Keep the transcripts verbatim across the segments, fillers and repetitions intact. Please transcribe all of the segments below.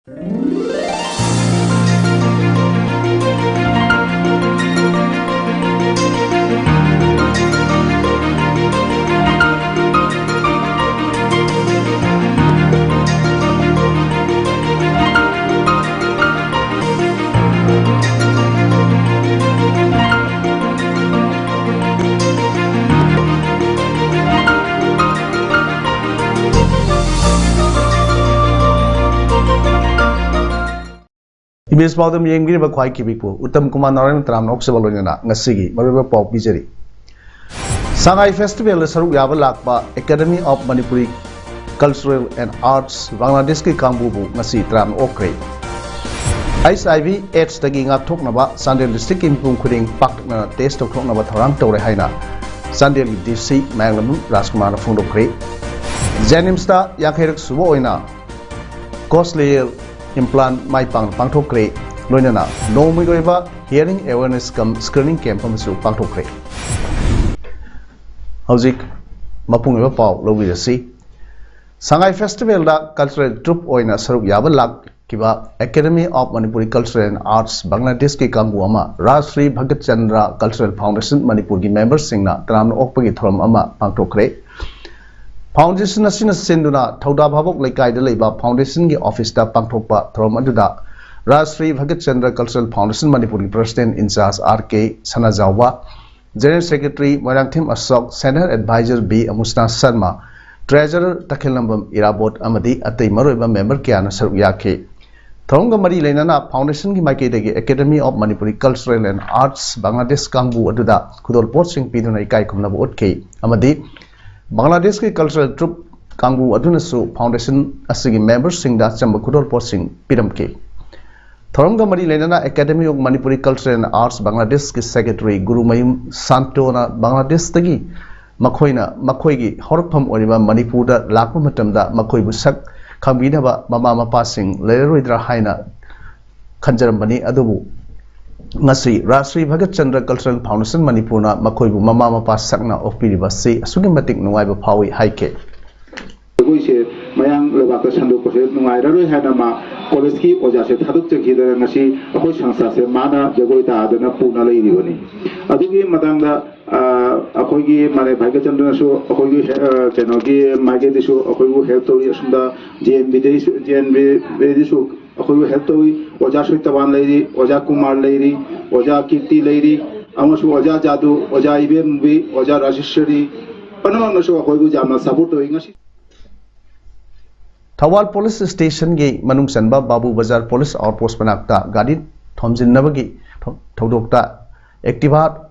E B ꯑꯦꯁ ꯄꯥꯎꯗꯝ ꯌꯦꯡꯕꯤꯔꯤꯕ ꯈ꯭ꯋꯥꯏ ꯀꯤꯕꯤꯛꯄꯨ ꯎꯠꯇꯝ ꯀꯨꯃꯥꯔ ꯅꯥꯔꯥꯌꯟ ꯇꯔꯥꯝꯅ ꯑꯣꯛꯆꯕ ꯂꯣꯏꯅꯅ ꯉꯁꯤꯒꯤ ꯃꯔꯨꯑꯣꯏꯕ ꯄꯥꯎ ꯄꯤꯖꯔꯤ꯫ ꯁꯉꯥꯏ ꯐꯦꯁꯇꯤꯚꯦꯜꯗ ꯁꯔꯨꯛ ꯌꯥꯕ ꯂꯥꯛꯄ Academy of Manipuri Cultural and Arts ꯕꯪꯒ꯭ꯂꯥꯗꯦꯁꯀꯤ ꯀꯥꯡꯕꯨꯕꯨ ꯉꯁꯤ ꯇꯔꯥꯝꯅ ꯑꯣꯛꯈ꯭ꯔꯦ꯫ ꯑꯩꯆ ꯑꯥꯏ ꯚꯤ ꯑꯦꯗꯁꯇꯒꯤ ꯉꯥꯛꯊꯣꯛꯅꯕ ꯆꯥꯟꯗꯦꯜ ꯗꯤꯁꯇ꯭ꯔꯤꯛꯀꯤ ꯃꯤꯄꯨꯝ ꯈꯨꯗꯤꯡ ꯄꯥꯛꯇꯛꯅꯅ ꯇꯦꯁ ꯇꯧꯊꯣꯛꯅꯕ ꯊꯧꯔꯥꯡ ꯇꯧꯔꯦ ꯍꯥꯏꯅ ꯆꯥꯟꯗꯦꯜꯒꯤ ꯗꯤ ꯁꯤ ꯃꯌꯥꯡꯂꯝꯕꯝ ꯔꯥꯖꯀꯨꯃꯥꯔꯅ ꯐꯣꯡꯗꯣꯛꯈ꯭ꯔꯦ꯫ ꯖꯦꯅꯤꯝꯁꯇ ꯌꯥꯡꯈꯩꯔꯛ ꯁꯨꯕ ꯑꯣꯏꯅ ꯀꯣꯁꯂꯤꯌꯦꯜ ꯏꯝꯄ꯭ꯂꯥꯟ ꯃꯥꯏ ꯄꯥꯛꯅ ꯄꯥꯡꯊꯣꯛꯈ꯭ꯔꯦ꯫ ꯂꯣꯏꯅꯅ ꯅꯣꯡꯃꯒꯤ ꯑꯣꯏꯕ hearing awareness cum screening camp ꯑꯃꯁꯨ ꯄꯥꯡꯊꯣꯛꯈ꯭ꯔꯦ꯫ ꯍꯧꯖꯤꯛ ꯃꯄꯨꯡ ꯑꯣꯏꯕ ꯄꯥꯎ ꯂꯧꯕꯤꯔꯁꯤ꯫ ꯁꯉꯥꯏ ꯐꯦꯁꯇꯤꯚꯦꯜꯗ ꯀꯜꯆꯔꯦꯜ ꯇ꯭ꯔꯨꯞ ꯑꯣꯏꯅ ꯁꯔꯨꯛ ꯌꯥꯕ ꯂꯥꯛꯈꯤꯕ Academy of Manipuri Culture and Arts ꯕꯪꯒ꯭ꯂꯥꯗꯦꯁꯀꯤ ꯀꯥꯡꯕꯨ ꯑꯃ ꯔꯥꯖ ꯁ꯭ꯔꯤ ꯚꯒꯠ ꯆꯟꯗ꯭ꯔ ꯀꯜꯆꯔꯦꯜ ꯐꯥꯎꯟꯗꯦꯁꯟ ꯃꯅꯤꯄꯨꯔꯒꯤ ꯃꯦꯝꯕꯔꯁꯤꯡꯅ ꯇꯔꯥꯝꯅ ꯑꯣꯛꯄꯒꯤ ꯊꯧꯔꯝ ꯑꯃ ꯄꯥꯡꯊꯣꯛꯈ꯭ꯔꯦ꯫ ꯐꯥꯎꯟꯗꯦꯁꯟ ꯑꯁꯤꯅ ꯁꯤꯟꯗꯨꯅ ꯊꯧꯗꯥ ꯚꯥꯕꯣꯛ ꯂꯩꯀꯥꯏꯗ ꯂꯩꯕ ꯐꯥꯎꯟꯗꯦꯁꯟꯒꯤ ꯑꯣꯐꯤꯁꯇ ꯄꯥꯡꯊꯣꯛꯄ ꯊꯧꯔꯝ ꯑꯗꯨꯗ ꯔꯥꯖ ꯁ꯭ꯔꯤ ꯚꯒꯠ ꯆꯟꯗ꯭ꯔ ꯀꯜꯆꯔꯦꯜ ꯐꯥꯎꯟꯗꯦꯁꯟ ꯃꯅꯤꯄꯨꯔꯒꯤ ꯄ꯭ꯔꯁꯤꯗꯦꯟ ꯏꯟꯆꯥꯔꯖ ꯑꯥꯔ ꯀꯦ ꯁꯅꯥꯖꯥꯎꯕ, ꯖꯦꯅꯔꯦꯜ ꯁꯦꯀ꯭ꯔꯦꯇꯔꯤ ꯃꯣꯏꯔꯥꯡꯊꯦꯝ ꯑꯁꯣꯛ, ꯁꯦꯅꯤꯌꯔ ꯑꯦꯗꯚꯥꯏꯖꯔ ꯕꯤ ꯑꯃꯨꯁꯅꯥ ꯁꯔꯃ, ꯇ꯭ꯔꯦꯖꯔꯔ ꯇꯈꯦꯜꯂꯝꯕꯝ ꯏꯔꯥꯕꯣꯠ ꯑꯃꯗꯤ ꯑꯇꯩ ꯃꯔꯨꯑꯣꯏꯕ ꯃꯦꯝꯕꯔ ꯀꯌꯥꯅ ꯁꯔꯨꯛ ꯌꯥꯈꯤ꯫ ꯊꯧꯔꯝꯒ ꯃꯔꯤ ꯂꯩꯅꯅ ꯐꯥꯎꯟꯗꯦꯁꯟꯒꯤ ꯃꯥꯏꯀꯩꯗꯒꯤ Academy of Manipuri Cultural and Arts Bangladesh ꯀꯥꯡꯕꯨ ꯑꯗꯨꯗ ꯈꯨꯗꯣꯜꯄꯣꯠꯁꯤꯡ ꯄꯤꯗꯨꯅ ꯏꯀꯥꯏ ꯈꯨꯝꯅꯕ ꯎꯠꯈꯤ ꯑꯃꯗꯤ ꯕꯪꯒ꯭ꯂꯥꯗꯦꯁꯀꯤ ꯀꯜꯆꯔꯦꯜ ꯇ꯭ꯔꯨꯞ ꯀꯥꯡꯕꯨ ꯑꯗꯨꯅꯁꯨ ꯐꯥꯎꯟꯗꯦꯁꯟ ꯑꯁꯤꯒꯤ ꯃꯦꯝꯕꯔꯁꯤꯡꯗ ꯑꯆꯝꯕ ꯈꯨꯗꯣꯜꯄꯣꯠꯁꯤꯡ ꯄꯤꯔꯝꯈꯤ꯫ ꯊꯧꯔꯝꯒ ꯃꯔꯤ ꯂꯩꯅꯅ Academy of Manipuri Culture and Arts ꯕꯪꯒ꯭ꯂꯥꯗꯦꯁꯀꯤ ꯁꯦꯀ꯭ꯔꯦꯇꯔꯤ ꯒꯨꯔꯨꯃꯌꯨꯝ ꯁꯥꯟꯇꯣꯅ ꯕꯪꯒ꯭ꯂꯥꯗꯦꯁꯇꯒꯤ ꯃꯈꯣꯏꯅ ꯃꯈꯣꯏꯒꯤ ꯍꯧꯔꯛꯐꯝ ꯑꯣꯏꯔꯤꯕ ꯃꯅꯤꯄꯨꯔꯗ ꯂꯥꯛꯄ ꯃꯇꯝꯗ ꯃꯈꯣꯏꯕꯨ ꯁꯛ ꯈꯪꯕꯤꯅꯕ ꯃꯃꯥ ꯃꯄꯥꯁꯤꯡ ꯂꯩꯔꯔꯣꯏꯗ꯭ꯔꯥ ꯍꯥꯏꯅ ꯈꯟꯖꯔꯝꯕꯅꯤ, ꯑꯗꯨꯕꯨ ꯉꯁꯤ ꯔꯥꯖ ꯁ꯭ꯔꯤ ꯚꯒꯠ ꯆꯟꯗ꯭ꯔ ꯀꯜꯆꯔꯦꯜ ꯐꯥꯎꯟꯗꯦꯁꯟ ꯃꯅꯤꯄꯨꯔꯅ ꯃꯈꯣꯏꯕꯨ ꯃꯃꯥ ꯃꯄꯥ ꯁꯛꯅ ꯑꯣꯛꯄꯤꯔꯤꯕ ꯑꯁꯤ ꯑꯁꯨꯛꯀꯤ ꯃꯇꯤꯛ ꯅꯨꯡꯉꯥꯏꯕ ꯐꯥꯎꯏ ꯍꯥꯏꯈꯤ꯫ ꯑꯩꯈꯣꯏꯁꯦ ꯃꯌꯥꯡ ꯂꯩꯕꯥꯛꯇ ꯁꯟꯗꯣꯛꯄꯁꯦ ꯅꯨꯡꯉꯥꯏꯔꯔꯣꯏ ꯍꯥꯏꯅ ꯃꯥ ꯀꯣꯂꯦꯖꯀꯤ ꯑꯣꯖꯥꯁꯦ ꯊꯥꯗꯣꯛꯆꯈꯤꯗꯅ ꯉꯁꯤ ꯑꯩꯈꯣꯏ ꯁꯪꯁꯊꯥꯁꯦ ꯃꯥꯅ ꯖꯒꯣꯏ ꯇꯥꯗꯅ ꯄꯨꯅ ꯂꯩꯔꯤꯕꯅꯤ꯫ ꯑꯗꯨꯒꯤ ꯃꯇꯥꯡꯗ ꯑ, ꯑꯩꯈꯣꯏꯒꯤ ꯃꯥꯂꯦꯝ ꯚꯥꯏꯒꯆꯟꯗ꯭ꯔꯅꯁꯨ ꯑꯩꯈꯣꯏꯒꯤ ꯍꯦ-, ꯑ, ꯀꯩꯅꯣꯒꯤ ꯃꯥꯏꯀꯩꯗꯁꯨ ꯑꯩꯈꯣꯏꯕꯨ ꯍꯦꯜꯞ ꯇꯧꯏ꯫ ꯑꯁꯣꯝꯗ ꯖꯦ ꯑꯦꯟ ꯕꯤꯗꯁꯨ ꯑꯩꯈꯣꯏꯕꯨ ꯍꯦꯜꯞ ꯇꯧꯏ꯫ ꯑꯣꯖꯥ ꯁꯣꯏꯇꯕꯥꯟ ꯂꯩꯔꯤ, ꯑꯣꯖꯥ ꯀꯨꯃꯥꯔ ꯂꯩꯔꯤ, ꯑꯣꯖꯥ ꯀꯤꯔꯇꯤ ꯂꯩꯔꯤ, ꯑꯃꯁꯨꯡ ꯑꯣꯖꯥ ꯖꯥꯗꯨ, ꯑꯣꯖꯥ ꯏꯕꯦꯝꯕꯤ, ꯑꯣꯖꯥ ꯔꯥꯖꯦꯁ꯭ꯋꯔꯤ ꯄꯨꯝꯅꯃꯛꯅꯁꯨ ꯑꯩꯈꯣꯏꯕꯨ ꯌꯥꯝꯅ ꯁꯄꯣꯔꯠ ꯇꯧꯏ꯫ ꯉꯁꯤ ꯊꯧꯕꯥꯜ ꯄꯨꯂꯤꯁ ꯁ꯭ꯇꯦꯁꯟꯒꯤ ꯃꯅꯨꯡ ꯆꯟꯕ ꯕꯥꯕꯨ ꯕꯖꯥꯔ ꯄꯨꯂꯤꯁ ꯑꯥꯎꯠꯄꯣꯁ ꯃꯅꯥꯛꯇ ꯒꯥꯔꯤ ꯊꯣꯝꯖꯤꯟꯅꯕꯒꯤ ꯊꯧ-, ꯊꯧꯗꯣꯛꯇ ꯑꯦꯛꯇꯤꯚꯥ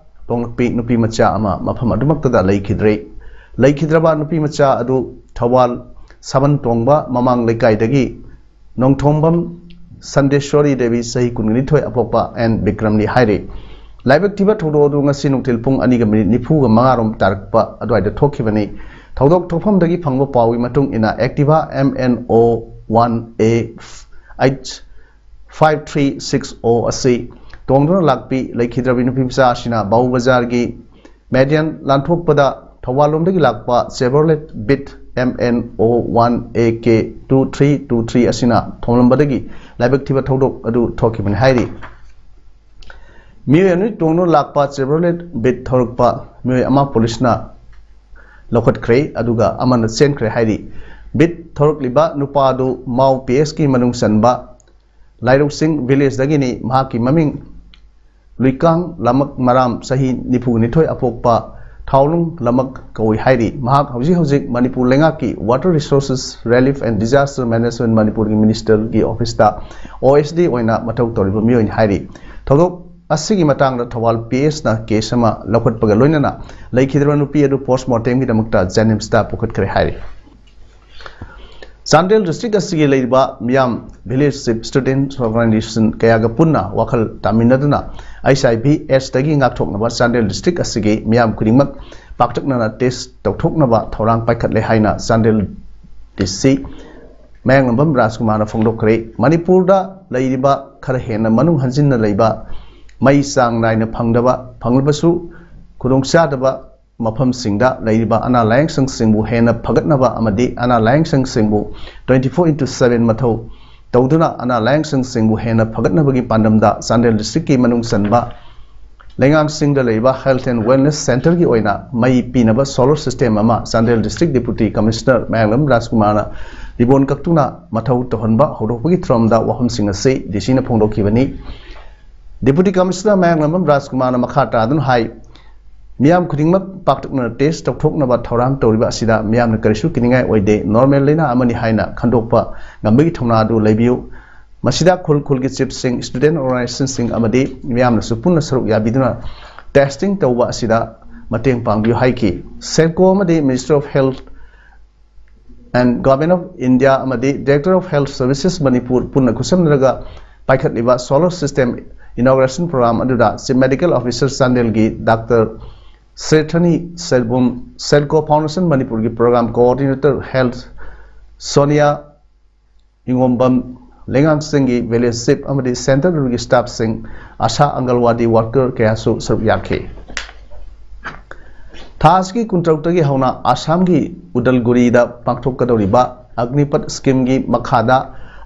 ꯇꯣꯡꯂꯛꯄꯤ ꯅꯨꯄꯤ ꯃꯆꯥ ꯑꯃ ꯃꯐꯝ ꯑꯗꯨꯃꯛꯇꯗ ꯂꯩꯈꯤꯗ꯭ꯔꯦ꯫ ꯂꯩꯈꯤꯗ꯭ꯔꯕ ꯅꯨꯄꯤ ꯃꯆꯥ ꯑꯗꯨ ꯊꯧꯕꯥꯜ ꯁꯥꯕꯟ ꯇꯣꯡꯕ ꯃꯃꯥꯡ ꯂꯩꯀꯥꯏꯗꯒꯤ ꯅꯣꯡꯊꯣꯝꯕꯝ ꯁꯟꯗꯦꯁ꯭ꯋꯔꯤ ꯗꯦꯕꯤ, ꯆꯍꯤ ꯀꯨꯟꯅꯤꯊꯣꯏ, ꯑꯄꯣꯛꯄ ꯑꯦꯟ ꯕꯤꯀ꯭ꯔꯝꯅꯤ ꯍꯥꯏꯔꯤ꯫ ꯂꯥꯏꯕꯛ ꯊꯤꯕ ꯊꯧꯗꯣꯛ ꯑꯗꯨ ꯉꯁꯤ ꯅꯨꯡꯊꯤꯜ ꯄꯨꯡ ꯑꯅꯤꯒ ꯃꯤꯅꯤꯠ ꯅꯤꯐꯨꯒ ꯃꯉꯥꯔꯣꯝ ꯇꯥꯔꯛꯄ ꯑꯗꯨꯋꯥꯏꯗ ꯊꯣꯛꯈꯤꯕꯅꯤ꯫ ꯊꯧꯗꯣꯛ ꯊꯣꯛꯐꯝꯗꯒꯤ ꯐꯪꯕ ꯄꯥꯎꯒꯤ ꯃꯇꯨꯡ ꯏꯟꯅ, Activa M N O one A H five three six O ꯑꯁꯤ ꯇꯣꯡꯗꯨꯅ ꯂꯥꯛꯄꯤ ꯂꯩꯈꯤꯗ꯭ꯔꯕꯤ ꯅꯨꯄꯤ ꯃꯆꯥ ꯑꯁꯤꯅ ꯕꯥꯎ ꯕꯖꯥꯔꯒꯤ ꯃꯦꯗꯤꯌꯟ ꯂꯥꯟꯊꯣꯛꯄꯗ ꯊꯧꯕꯥꯜ ꯂꯣꯝꯗꯒꯤ ꯂꯥꯛꯄ Chevrolet Beat M N O one A K two three two three ꯑꯁꯤꯅ ꯊꯣꯝꯂꯝꯕꯗꯒꯤ ꯂꯥꯏꯕꯛ ꯊꯤꯕ ꯊꯧꯗꯣꯛ ꯑꯗꯨ ꯊꯣꯛꯈꯤꯕꯅꯤ ꯍꯥꯏꯔꯤ꯫ ꯃꯤꯑꯣꯏ ꯑꯅꯤ ꯇꯣꯡꯗꯨꯅ ꯂꯥꯛꯄ Chevrolet Beat ꯊꯧꯔꯛꯄ ꯃꯤꯑꯣꯏ ꯑꯃ ꯄꯨꯂꯤꯁꯅ ꯂꯧꯈꯠꯈ꯭ꯔꯦ, ꯑꯗꯨꯒ ꯑꯃꯅ ꯆꯦꯟꯈ꯭ꯔꯦ ꯍꯥꯏꯔꯤ꯫ Beat ꯊꯧꯔꯛꯂꯤꯕ ꯅꯨꯄꯥ ꯑꯗꯨ ꯃꯥꯎ P S ꯀꯤ ꯃꯅꯨꯡ ꯆꯟꯕ ꯂꯥꯏꯔꯧꯁꯤꯡ ꯚꯤꯂꯦꯖꯇꯒꯤꯅꯤ꯫ ꯃꯍꯥꯛꯀꯤ ꯃꯃꯤꯡ ꯂꯨꯏꯀꯥꯡ ꯂꯃꯛ ꯃꯔꯥꯝ, ꯆꯍꯤ ꯅꯤꯐꯨꯅꯤꯊꯣꯏ, ꯑꯄꯣꯛꯄ ꯊꯥꯎꯂꯨꯡ ꯂꯃꯛ ꯀꯧꯏ ꯍꯥꯏꯔꯤ꯫ ꯃꯍꯥꯛ ꯍꯧꯖꯤꯛ ꯍꯧꯖꯤꯛ ꯃꯅꯤꯄꯨꯔ ꯂꯩꯉꯥꯛꯀꯤ Water Resources, Relief and Disaster Management ꯃꯅꯤꯄꯨꯔꯒꯤ ꯃꯤꯅꯤꯁꯇꯔꯒꯤ ꯑꯣꯐꯤꯁꯇ O S D ꯑꯣꯏꯅ ꯃꯊꯧ ꯇꯧꯔꯤꯕ ꯃꯤꯑꯣꯏꯅꯤ ꯍꯥꯏꯔꯤ꯫ ꯊꯧꯗꯣꯛ ꯑꯁꯤꯒꯤ ꯃꯇꯥꯡꯗ ꯊꯧꯕꯥꯜ P S ꯅ ꯀꯦꯁ ꯑꯃ ꯂꯧꯈꯠꯄꯒ ꯂꯣꯏꯅꯅ ꯂꯩꯈꯤꯗ꯭ꯔꯕ ꯅꯨꯄꯤ ꯑꯗꯨ ꯄꯣꯁꯃꯣꯔꯇꯦꯝꯒꯤꯗꯃꯛꯇ ꯖꯦꯅꯤꯝꯁꯇ ꯄꯨꯈꯠꯈ꯭ꯔꯦ ꯍꯥꯏꯔꯤ꯫ ꯆꯥꯟꯗꯦꯜ ꯗꯤꯁꯇ꯭ꯔꯤꯛ ꯑꯁꯤꯒꯤ ꯂꯩꯔꯤꯕ ꯃꯤꯌꯥꯝ Village Chief Students Organization ꯀꯌꯥꯒ ꯄꯨꯟꯅ ꯋꯥꯈꯜ ꯇꯥꯃꯤꯟꯅꯗꯨꯅ H I V AIDS ꯇꯒꯤ ꯉꯥꯛꯊꯣꯛꯅꯕ ꯆꯥꯟꯗꯦꯜ ꯗꯤꯁꯇ꯭ꯔꯤꯛ ꯑꯁꯤꯒꯤ ꯃꯤꯌꯥꯝ ꯈꯨꯗꯤꯡꯃꯛ ꯄꯥꯛꯇꯛꯅꯅ ꯇꯦꯁ ꯇꯧꯊꯣꯛꯅꯕ ꯊꯧꯔꯥꯡ ꯄꯥꯏꯈꯠꯂꯦ ꯍꯥꯏꯅ ꯆꯥꯟꯗꯦꯜ D C ꯃꯌꯥꯡꯂꯝꯕꯝ ꯔꯥꯖꯀꯨꯃꯥꯔꯅ ꯐꯣꯡꯗꯣꯛꯈ꯭ꯔꯦ꯫ ꯃꯅꯤꯄꯨꯔꯗ ꯂꯩꯔꯤꯕ ꯈꯔ ꯍꯦꯟꯅ ꯃꯅꯨꯡ ꯍꯟꯖꯤꯟꯅ ꯂꯩꯕ, ꯃꯩ ꯆꯥꯡ ꯅꯥꯏꯅ ꯐꯪꯗꯕ, ꯐꯪꯂꯕꯁꯨ ꯈꯨꯗꯣꯡꯆꯥꯗꯕ ꯃꯐꯝꯁꯤꯡꯗ ꯂꯩꯔꯤꯕ ꯑꯅꯥ ꯂꯥꯌꯦꯡ ꯁꯪꯁꯤꯡꯕꯨ ꯍꯦꯟꯅ ꯐꯒꯠꯅꯕ ꯑꯃꯗꯤ ꯑꯅꯥ ꯂꯥꯌꯦꯡ ꯁꯪꯁꯤꯡꯕꯨ twenty four into seven ꯃꯊꯧ ꯇꯧꯗꯨꯅ ꯑꯅꯥ ꯂꯥꯌꯦꯡꯁꯪꯁꯤꯡꯕꯨ ꯍꯦꯟꯅ ꯐꯒꯠꯅꯕꯒꯤ ꯄꯥꯟꯗꯝꯗ ꯆꯥꯟꯗꯦꯜ district ꯀꯤ ꯃꯅꯨꯡ ꯆꯟꯕ ꯂꯩꯉꯥꯛꯁꯤꯡꯗ ꯂꯩꯔꯤꯕ health and wellness centre ꯒꯤ ꯑꯣꯏꯅ ꯃꯩ ꯄꯤꯅꯕ solar system ꯑꯃ Chandel district deputy commissioner ꯃꯌꯥꯡꯂꯝ ꯔꯥꯖꯀꯨꯃꯥꯔꯅ ribbon ꯀꯛꯇꯨꯅ ꯃꯊꯧ ꯇꯧꯍꯟꯕ ꯍꯧꯗꯣꯛꯄꯒꯤ ꯊꯧꯔꯝꯗ ꯋꯥꯐꯝꯁꯤꯡ ꯑꯁꯤ D C ꯅ ꯐꯣꯡꯗꯣꯛꯈꯤꯕꯅꯤ꯫ Deputy commissioner ꯃꯌꯥꯡꯂꯝꯕꯝ ꯔꯥꯖꯀꯨꯃꯥꯔꯅ ꯃꯈꯥ ꯇꯥꯗꯨꯅ ꯍꯥꯏ, ꯃꯤꯌꯥꯝ ꯈꯨꯗꯤꯡꯃꯛ ꯄꯥꯛꯇꯛꯅꯅ test ꯇꯧꯊꯣꯛꯅꯕ ꯊꯧꯔꯥꯡ ꯇꯧꯔꯤꯕ ꯑꯁꯤꯗ ꯃꯤꯌꯥꯝꯅ ꯀꯔꯤꯁꯨ ꯀꯤꯅꯤꯡꯉꯥꯏ ꯑꯣꯏꯗꯦ, normal ꯂꯥꯏꯅꯥ ꯑꯃꯅꯤ ꯍꯥꯏꯅ ꯈꯟꯗꯣꯛꯄ ꯉꯝꯕꯒꯤ ꯊꯧꯅꯥ ꯑꯗꯨ ꯂꯩꯕꯤꯌꯨ꯫ ꯃꯁꯤꯗ ꯈꯨꯜ ꯈꯨꯜꯒꯤ chief ꯁꯤꯡ, student organization ꯁꯤꯡ ꯑꯃꯗꯤ ꯃꯤꯌꯥꯝꯅꯁꯨ ꯄꯨꯟꯅ ꯁꯔꯨꯛ ꯌꯥꯕꯤꯗꯨꯅ testing ꯇꯧꯕ ꯑꯁꯤꯗ ꯃꯇꯦꯡ ꯄꯥꯡꯕꯤꯌꯨ ꯍꯥꯏꯈꯤ꯫ SENCO ꯑꯃꯗꯤ Ministry of Health and Government of India ꯑꯃꯗꯤ Director of Health Services Manipur ꯄꯨꯟꯅ ꯈꯨꯠꯁꯝꯅꯔꯒ ꯄꯥꯏꯈꯠꯂꯤꯕ solar system inauguration program ꯑꯗꯨꯗ Chief Medical Officer ꯆꯥꯟꯗꯦꯜꯒꯤ Doctor ꯁ꯭ꯔꯦꯊꯅꯤ ꯁꯦꯜꯕꯨꯝ, SENCO Foundation ꯃꯅꯤꯄꯨꯔꯒꯤ program coordinator health Sonia ꯏꯉꯣꯝꯕꯝ, ꯂꯩꯉꯥꯛꯁꯤꯡꯒꯤ village chief ꯑꯃꯗꯤ centre ꯑꯗꯨꯒꯤ staff ꯁꯤꯡ, ASHA, ꯑꯪꯒꯜꯋꯥꯗꯤ worker ꯀꯌꯥꯁꯨ ꯁꯔꯨꯛ ꯌꯥꯈꯤ꯫ ꯊꯥ ꯑꯁꯤꯒꯤ ꯀꯨꯟꯇꯔꯨꯛꯇꯒꯤ ꯍꯧꯅ ꯑꯁꯥꯝꯒꯤ ꯎꯗꯜꯒꯨꯔꯤꯗ ꯄꯥꯡꯊꯣꯛꯀꯗꯧꯔꯤꯕ ꯑꯒꯅꯤꯄꯠ scheme ꯒꯤ ꯃꯈꯥꯗ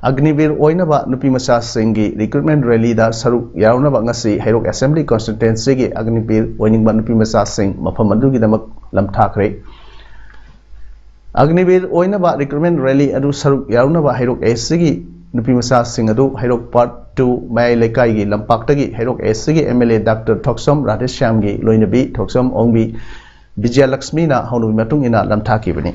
ꯑꯒꯅꯤꯕꯤꯔ ꯑꯣꯏꯅꯕ ꯅꯨꯄꯤ ꯃꯆꯥꯁꯤꯡꯒꯤ recruitment rally ꯗ ꯁꯔꯨꯛ ꯌꯥꯔꯨꯅꯕ ꯉꯁꯤ ꯍꯩꯔꯣꯛ assembly constituency ꯒꯤ ꯑꯒꯅꯤꯕꯤꯔ ꯑꯣꯏꯅꯤꯡꯕ ꯅꯨꯄꯤ ꯃꯆꯥꯁꯤꯡ ꯃꯐꯝ ꯑꯗꯨꯒꯤꯗꯃꯛ ꯂꯝꯊꯥꯈ꯭ꯔꯦ꯫ ꯑꯒꯅꯤꯕꯤꯔ ꯑꯣꯏꯅꯕ recruitment rally ꯑꯗꯨ ꯁꯔꯨꯛ ꯌꯥꯔꯨꯅꯕ ꯍꯩꯔꯣꯛ A C ꯒꯤ ꯅꯨꯄꯤ ꯃꯆꯥꯁꯤꯡ ꯑꯗꯨ ꯍꯩꯔꯣꯛ Part two ꯃꯌꯥꯏ ꯂꯩꯀꯥꯏꯒꯤ ꯂꯝꯄꯥꯛꯇꯒꯤ ꯍꯩꯔꯣꯛ A C ꯒꯤ M L A Doctor ꯊꯣꯛꯆꯣꯝ ꯔꯥꯙꯦꯁ꯭ꯌꯥꯝꯒꯤ ꯂꯣꯏꯅꯕꯤ ꯊꯣꯛꯆꯣꯝ ꯑꯣꯡꯕꯤ ꯕꯤꯖꯌꯂꯛꯁꯃꯤꯅ ꯍꯧꯅꯕꯤ ꯃꯇꯨꯡ ꯏꯟꯅ ꯂꯝꯊꯥꯈꯤꯕꯅꯤ꯫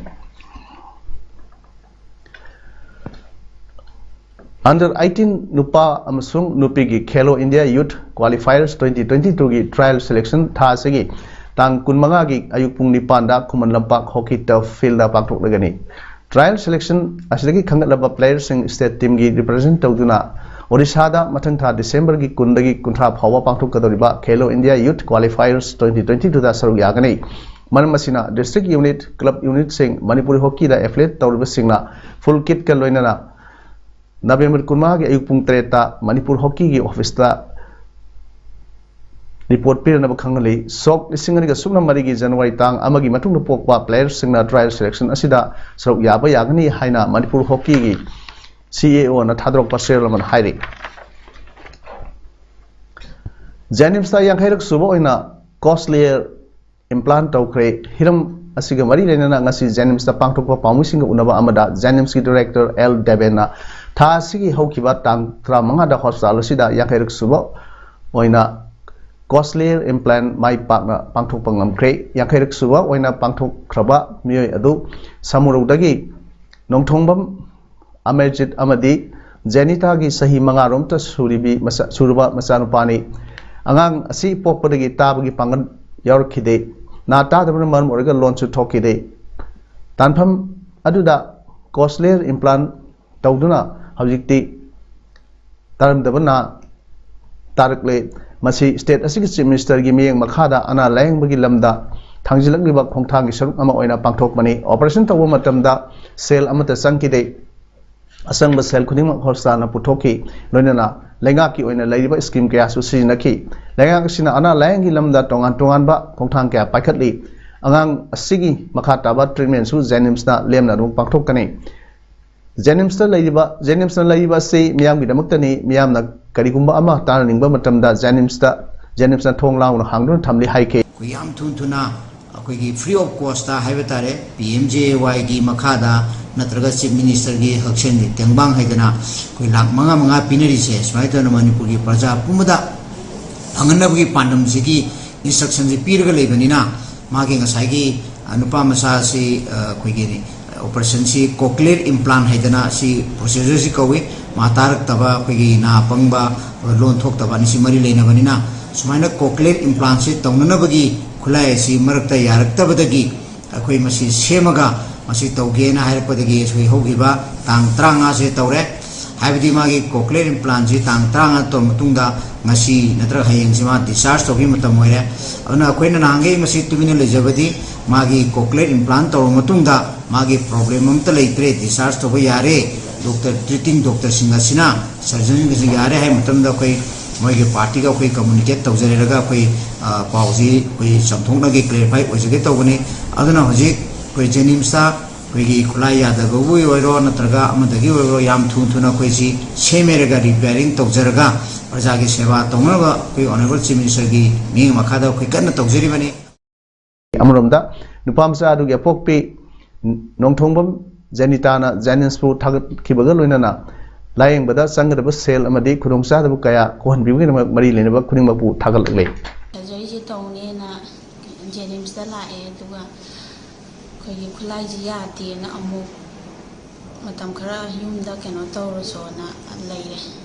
Under eighteen ꯅꯨꯄꯥ ꯑꯃꯁꯨꯡ ꯅꯨꯄꯤꯒꯤ Khelo India Youth Qualifiers twenty twenty-two ꯒꯤ trial selection ꯊꯥ ꯑꯁꯤꯒꯤ ꯇꯥꯡ ꯀꯨꯟꯃꯉꯥꯒꯤ ꯑꯌꯨꯛ ꯄꯨꯡ ꯅꯤꯄꯥꯟꯗ Khuman Lampak hockey turf field ꯗ ꯄꯥꯡꯊꯣꯛꯂꯒꯅꯤ꯫ Trial selection ꯑꯁꯤꯗꯒꯤ ꯈꯟꯒꯠꯂꯕ player ꯁꯤꯡ state team ꯒꯤ represent ꯇꯧꯗꯨꯅ ꯑꯣꯗꯤꯁꯥꯗ ꯃꯊꯪ ꯊꯥ December ꯒꯤ ꯀꯨꯟꯗꯒꯤ ꯀꯨꯟꯊ꯭ꯔꯥ ꯐꯥꯎꯕ ꯄꯥꯡꯊꯣꯛꯀꯗꯧꯔꯤꯕ Khelo India Youth Qualifiers twenty twenty-two ꯗ ꯁꯔꯨꯛ ꯌꯥꯒꯅꯤ꯫ ꯃꯔꯝ ꯑꯁꯤꯅ district unit, club unit ꯁꯤꯡ, ꯃꯅꯤꯄꯨꯔꯤ hockey ꯗ affiliate ꯇꯧꯔꯤꯕꯁꯤꯡꯅ full kit ꯀ ꯂꯣꯏꯅꯅ November ꯀꯨꯟꯃꯉꯥꯒꯤ ꯑꯌꯨꯛ ꯄꯨꯡ ꯇꯔꯦꯠꯇ ꯃꯅꯤꯄꯨꯔ hockey ꯒꯤ office ꯇ report ꯄꯤꯔꯅꯕ ꯈꯪꯍꯜꯂꯤ꯫ ꯁꯣꯛ ꯂꯤꯁꯤꯡ ꯑꯅꯤꯒ ꯁꯨꯞꯅ ꯃꯔꯤꯒꯤ January ꯇꯥꯡ ꯑꯃꯒꯤ ꯃꯇꯨꯡꯗ ꯄꯣꯛꯄ player ꯁꯤꯡꯅ trial selection ꯑꯁꯤꯗ ꯁꯔꯨꯛ ꯌꯥꯕ ꯌꯥꯒꯅꯤ ꯍꯥꯏꯅ ꯃꯅꯤꯄꯨꯔ hockey ꯒꯤ ꯁꯤ ꯑꯦ ꯑꯣꯅ ꯊꯥꯗꯣꯔꯛꯄ ꯁꯦꯔꯦꯜ ꯑꯃꯅ ꯍꯥꯏꯔꯤ꯫ ꯖꯦꯅꯤꯝꯁꯇ ꯌꯥꯡꯈꯩꯔꯛ ꯁꯨꯕ ꯑꯣꯏꯅ ꯀꯣꯁꯂꯤꯌꯔ ꯏꯝꯄ꯭ꯂꯥꯟ ꯇꯧꯈ꯭ꯔꯦ꯫ ꯍꯤꯔꯝ ꯑꯁꯤꯒ ꯃꯔꯤ ꯂꯩꯅꯅ ꯉꯁꯤ ꯖꯦꯅꯤꯝꯁꯇ ꯄꯥꯡꯊꯣꯛꯄ ꯄꯥꯎꯃꯤꯁꯤꯡꯒ ꯎꯅꯕ ꯑꯃꯗ ꯖꯦꯅꯤꯝꯁꯀꯤ ꯗꯤꯔꯦꯛꯇꯔ ꯑꯦꯜ ꯗꯦꯕꯦꯟꯅ ꯊꯥ ꯑꯁꯤꯒꯤ ꯍꯧꯈꯤꯕ ꯇꯥꯡ ꯇꯔꯥꯃꯉꯥꯗ ꯍꯣꯁꯄꯤꯇꯥꯜ ꯑꯁꯤꯗ ꯌꯥꯡꯈꯩꯔꯛ ꯁꯨꯕ ꯑꯣꯏꯅ ꯀꯣꯁꯂꯤꯌꯔ ꯏꯝꯄ꯭ꯂꯥꯟ ꯃꯥꯏ ꯄꯥꯛꯅ ꯄꯥꯡꯊꯣꯛꯄ ꯉꯝꯈ꯭ꯔꯦ꯫ ꯌꯥꯡꯈꯩꯔꯛ ꯁꯨꯕ ꯑꯣꯏꯅ ꯄꯥꯡꯊꯣꯛꯈ꯭ꯔꯕ ꯃꯤꯑꯣꯏ ꯑꯗꯨ ꯁꯃꯨꯔꯧꯗꯒꯤ ꯅꯣꯡꯊꯣꯡꯕꯝ ꯑꯃꯔꯖꯤꯠ ꯑꯃꯗꯤ ꯖꯦꯅꯤꯇꯥꯒꯤ ꯆꯍꯤ ꯃꯉꯥꯔꯣꯝꯇ ꯁꯨꯔꯤꯕꯤ ꯃꯆꯥ-, ꯁꯨꯔꯕ ꯃꯆꯥꯅꯨꯄꯥꯅꯤ꯫ ꯑꯉꯥꯡ ꯑꯁꯤ ꯄꯣꯛꯄꯗꯒꯤ ꯇꯥꯕꯒꯤ ꯄꯥꯡꯒꯜ ꯌꯥꯎꯔꯛꯈꯤꯗꯦ꯫ ꯅꯥ ꯇꯥꯗꯕꯅ ꯃꯔꯝ ꯑꯣꯏꯔꯒ ꯂꯣꯟꯁꯨ ꯊꯣꯛꯈꯤꯗꯦ꯫ ꯇꯥꯟꯐꯝ ꯑꯗꯨꯗ ꯀꯣꯁꯂꯤꯌꯔ ꯏꯝꯄ꯭ꯂꯥꯟ ꯇꯧꯗꯨꯅ ꯍꯧꯖꯤꯛꯇꯤ ꯇꯥꯔꯝꯗꯕ ꯅꯥ ꯇꯥꯔꯛꯂꯦ꯫ ꯃꯁꯤ ꯁ꯭ꯇꯦꯠ ꯑꯁꯤꯒꯤ ꯆꯤꯐ ꯃꯤꯅꯤꯁꯇꯔꯒꯤ ꯃꯤꯠꯌꯦꯡ ꯃꯈꯥꯗ ꯑꯅꯥ ꯂꯥꯌꯦꯡꯕꯒꯤ ꯂꯝꯗ ꯊꯥꯡꯖꯤꯜꯂꯛꯂꯤꯕ ꯈꯣꯡꯊꯥꯡꯒꯤ ꯁꯔꯨꯛ ꯑꯃ ꯑꯣꯏꯅ ꯄꯥꯡꯊꯣꯛꯄꯅꯤ꯫ ꯑꯣꯄꯔꯦꯁꯟ ꯇꯧꯕ ꯃꯇꯝꯗ ꯁꯦꯜ ꯑꯃꯠꯇ ꯆꯪꯈꯤꯗꯦ꯫ ꯑꯆꯪꯕ ꯁꯦꯜ ꯈꯨꯗꯤꯡꯃꯛ ꯍꯣꯁꯄꯤꯇꯥꯜꯅ ꯄꯨꯊꯣꯛꯈꯤ꯫ ꯂꯣꯏꯅꯅ ꯂꯩꯉꯥꯛꯀꯤ ꯑꯣꯏꯅ ꯂꯩꯔꯤꯕ ꯁ꯭ꯀꯤꯝ ꯀꯌꯥꯁꯨ ꯁꯤꯖꯤꯟꯅꯈꯤ꯫ ꯂꯩꯉꯥꯛ ꯑꯁꯤꯅ ꯑꯅꯥ ꯂꯥꯌꯦꯡꯒꯤ ꯂꯝꯗ ꯇꯣꯉꯥꯟ ꯇꯣꯉꯥꯟꯕ ꯈꯣꯡꯊꯥꯡ ꯀꯌꯥ ꯄꯥꯏꯈꯠꯂꯤ꯫ ꯑꯉꯥꯡ ꯑꯁꯤꯒꯤ ꯃꯈꯥ ꯇꯥꯕ ꯇ꯭ꯔꯤꯠꯃꯦꯟꯁꯨ ꯖꯦꯅꯤꯝꯁꯅ ꯂꯦꯝꯅ ꯑꯗꯨꯝ ꯄꯥꯡꯊꯣꯛꯀꯅꯤ꯫ ꯖꯦꯅꯤꯝꯁꯇ ꯂꯩꯔꯤꯕ, ꯖꯦꯅꯤꯝꯁꯅ ꯂꯩꯔꯤꯕ ꯑꯁꯤ ꯃꯤꯌꯥꯝꯒꯤꯗꯃꯛꯇꯅꯤ꯫ ꯃꯤꯌꯥꯝꯅ ꯀꯔꯤꯒꯨꯝꯕ ꯑꯃ ꯇꯥꯟꯅꯅꯤꯡꯕ ꯃꯇꯝꯗ ꯖꯦꯅꯤꯝꯁꯇ, ꯖꯦꯅꯤꯝꯁꯅ ꯊꯣꯡ ꯂꯥꯎꯅ ꯍꯥꯡꯗꯨꯅ ꯊꯝꯂꯤ ꯍꯥꯏꯈꯤ꯫ ꯑꯩꯈꯣꯏ ꯌꯥꯝ ꯊꯨ ꯊꯨꯅ ꯑꯩꯈꯣꯏꯒꯤ free of cost ꯍꯥꯏꯕ ꯇꯥꯔꯦ, ꯄꯤ ꯑꯦꯝ ꯖꯦ ꯑꯦ ꯋꯥꯏꯒꯤ ꯃꯈꯥꯗ ꯅꯠꯇ꯭ꯔꯒ ꯆꯤꯐ ꯃꯤꯅꯤꯁꯇꯔꯒꯤ ꯍꯛꯁꯦꯜꯒꯤ ꯇꯦꯡꯕꯥꯡ ꯍꯥꯏꯗꯅ ꯑꯩꯈꯣꯏ ꯂꯥꯈ ꯃꯉꯥ ꯃꯉꯥ ꯄꯤꯅꯔꯤꯁꯦ, ꯁꯨꯃꯥꯏꯅ ꯇꯧꯗꯅ ꯃꯅꯤꯄꯨꯔꯒꯤ ꯄ꯭ꯔꯖꯥ ꯄꯨꯝꯕꯗ ꯐꯪꯍꯟꯅꯕꯒꯤ ꯄꯥꯟꯗꯝꯁꯤꯒꯤ instructionꯁꯤ ꯄꯤꯔꯒ ꯂꯩꯕꯅꯤꯅ, ꯃꯥꯒꯤ ꯉꯁꯥꯏꯒꯤ, ꯑ, ꯅꯨꯄꯥ ꯃꯆꯥꯁꯤ, ꯑ, ꯑꯩꯈꯣꯏꯒꯤ operation ꯁꯤ cochlear implant ꯍꯥꯏꯗꯅ ꯁꯤ procedure ꯁꯤ ꯀꯧꯏ꯫ ꯃꯥ ꯇꯥꯔꯛꯇꯕ, ꯑꯩꯈꯣꯏꯒꯤ ꯅꯥ ꯄꯪꯕ, ꯂꯣꯟ ꯊꯣꯛꯇꯕ ꯑꯅꯤꯁꯤ ꯃꯔꯤ ꯂꯩꯅꯕꯅꯤꯅ, ꯁꯨꯃꯥꯏꯅ cochlear implant ꯁꯤ ꯇꯧꯅꯅꯕꯒꯤ ꯈꯨꯠꯂꯥꯏ ꯑꯁꯤ ꯃꯔꯛꯇ ꯌꯥꯔꯛꯇꯕꯗꯒꯤ ꯑꯩꯈꯣꯏ ꯃꯁꯤ ꯁꯦꯝꯃꯒ ꯃꯁꯤ ꯇꯧꯒꯦꯅ ꯍꯥꯏꯔꯛꯄꯗꯒꯤ ꯑꯩꯈꯣꯏ ꯍꯧꯈꯤꯕ ꯇꯥꯡ ꯇꯔꯥꯃꯉꯥꯁꯦ ꯇꯧꯔꯦ꯫ ꯍꯥꯏꯕꯗꯤ ꯃꯥꯒꯤ cochlear implant ꯁꯤ ꯇꯥꯡ ꯇꯔꯥꯃꯉꯥ ꯇꯧꯔꯕ ꯃꯇꯨꯡꯗ ꯉꯁꯤ ꯅꯠꯇ꯭ꯔꯒ ꯍꯌꯦꯡꯁꯤ ꯃꯥ discharge ꯇꯧꯕꯒꯤ ꯃꯇꯝ ꯑꯣꯏꯔꯦ꯫ ꯑꯗꯨꯅ ꯑꯩꯈꯣꯏꯅ ꯅꯍꯥꯟꯈꯩ ꯃꯁꯤ ꯇꯨꯃꯤꯟꯅ ꯂꯩꯖꯕꯗꯤ ꯃꯥꯒꯤ cochlear implant ꯇꯧꯔꯕ ꯃꯇꯨꯡꯗ ꯃꯥꯒꯤ problem ꯑꯝꯇ ꯂꯩꯇ꯭ꯔꯦ, discharge ꯇꯧꯕ ꯌꯥꯔꯦ, doctor, treating doctor ꯁꯤꯡ ꯑꯁꯤꯅ, surgeon ꯁꯤꯡ ꯑꯁꯤ ꯌꯥꯔꯦ ꯍꯥꯏꯕ ꯃꯇꯝꯗ ꯑꯩꯈꯣꯏ ꯃꯣꯏꯒꯤ party ꯒ ꯑꯩꯈꯣꯏ communicate ꯇꯧꯖꯔꯒ ꯑꯩꯈꯣꯏ, ꯑ, ꯄꯥꯎꯁꯤ ꯑꯩꯈꯣꯏ ꯆꯥꯝꯊꯣꯛꯅꯒꯦ, clarify ꯑꯣꯏꯖꯒꯦ ꯇꯧꯕꯅꯤ꯫ ꯑꯗꯨꯅ ꯍꯧꯖꯤꯛ ꯑꯩꯈꯣꯏ ꯖꯦꯅꯤꯝꯁꯇ ꯑꯩꯈꯣꯏꯒꯤ ꯈꯨꯠꯂꯥꯏ ꯌꯥꯗꯕꯕꯨ ꯑꯣꯏꯔꯣ, ꯅꯠꯇ꯭ꯔꯒ ꯑꯃꯗꯒꯤ ꯑꯣꯏꯔꯣ, ꯌꯥꯝ ꯊꯨ ꯊꯨꯅ ꯑꯩꯈꯣꯏꯁꯤ ꯁꯦꯝꯃꯦꯔꯒ ꯔꯤꯄꯤꯌꯥꯔꯤꯡ ꯇꯧꯖꯔꯒ ꯄ꯭ꯔꯖꯥꯒꯤ ꯁꯦꯕꯥ ꯇꯧꯅꯕ ꯑꯩꯈꯣꯏ ꯑꯣꯅꯔꯦꯕꯜ ꯆꯤꯐ ꯃꯤꯅꯤꯁꯇꯔꯒꯤ ꯃꯤꯠꯌꯦꯡ ꯃꯈꯥꯗ ꯑꯩꯈꯣꯏ ꯀꯟꯅ ꯇꯧꯖꯔꯤꯕꯅꯤ꯫ ꯑꯃꯔꯣꯝꯗ, ꯅꯨꯄꯥ ꯃꯆꯥ ꯑꯗꯨꯒꯤ ꯑꯄꯣꯛꯄꯤ ꯅꯣꯡꯊꯣꯡꯕꯝ ꯖꯦꯅꯤꯇꯥꯅ ꯖꯦꯅꯤꯝꯁꯄꯨ ꯊꯥꯒꯠꯈꯤꯕꯒ ꯂꯣꯏꯅꯅ ꯂꯥꯌꯦꯡꯕꯗ ꯆꯪꯒꯗꯕ ꯁꯦꯜ ꯑꯃꯗꯤ ꯈꯨꯗꯣꯡꯆꯥꯗꯕ ꯀꯌꯥ ꯀꯣꯛꯍꯟꯕꯤꯕꯒꯤꯗꯃꯛ ꯃꯔꯤ ꯂꯩꯅꯕ ꯈꯨꯗꯤꯡꯃꯛꯄꯨ ꯊꯥꯒꯠꯂꯛꯂꯦ꯫ ꯁꯔꯖꯔꯤꯁꯦ ꯇꯧꯅꯦꯅ ꯖꯦꯅꯤꯝꯁꯇ ꯂꯥꯛꯑꯦ, ꯑꯗꯨꯒ ꯑꯩꯈꯣꯏꯒꯤ ꯈꯨꯠꯂꯥꯏꯁꯤ ꯌꯥꯗꯦꯅ ꯑꯃꯨꯛ ꯃꯇꯝ ꯈꯔ ꯌꯨꯝꯗ ꯀꯩꯅꯣ ꯇꯧꯔꯁꯣꯅ ꯂꯩꯔꯦ꯫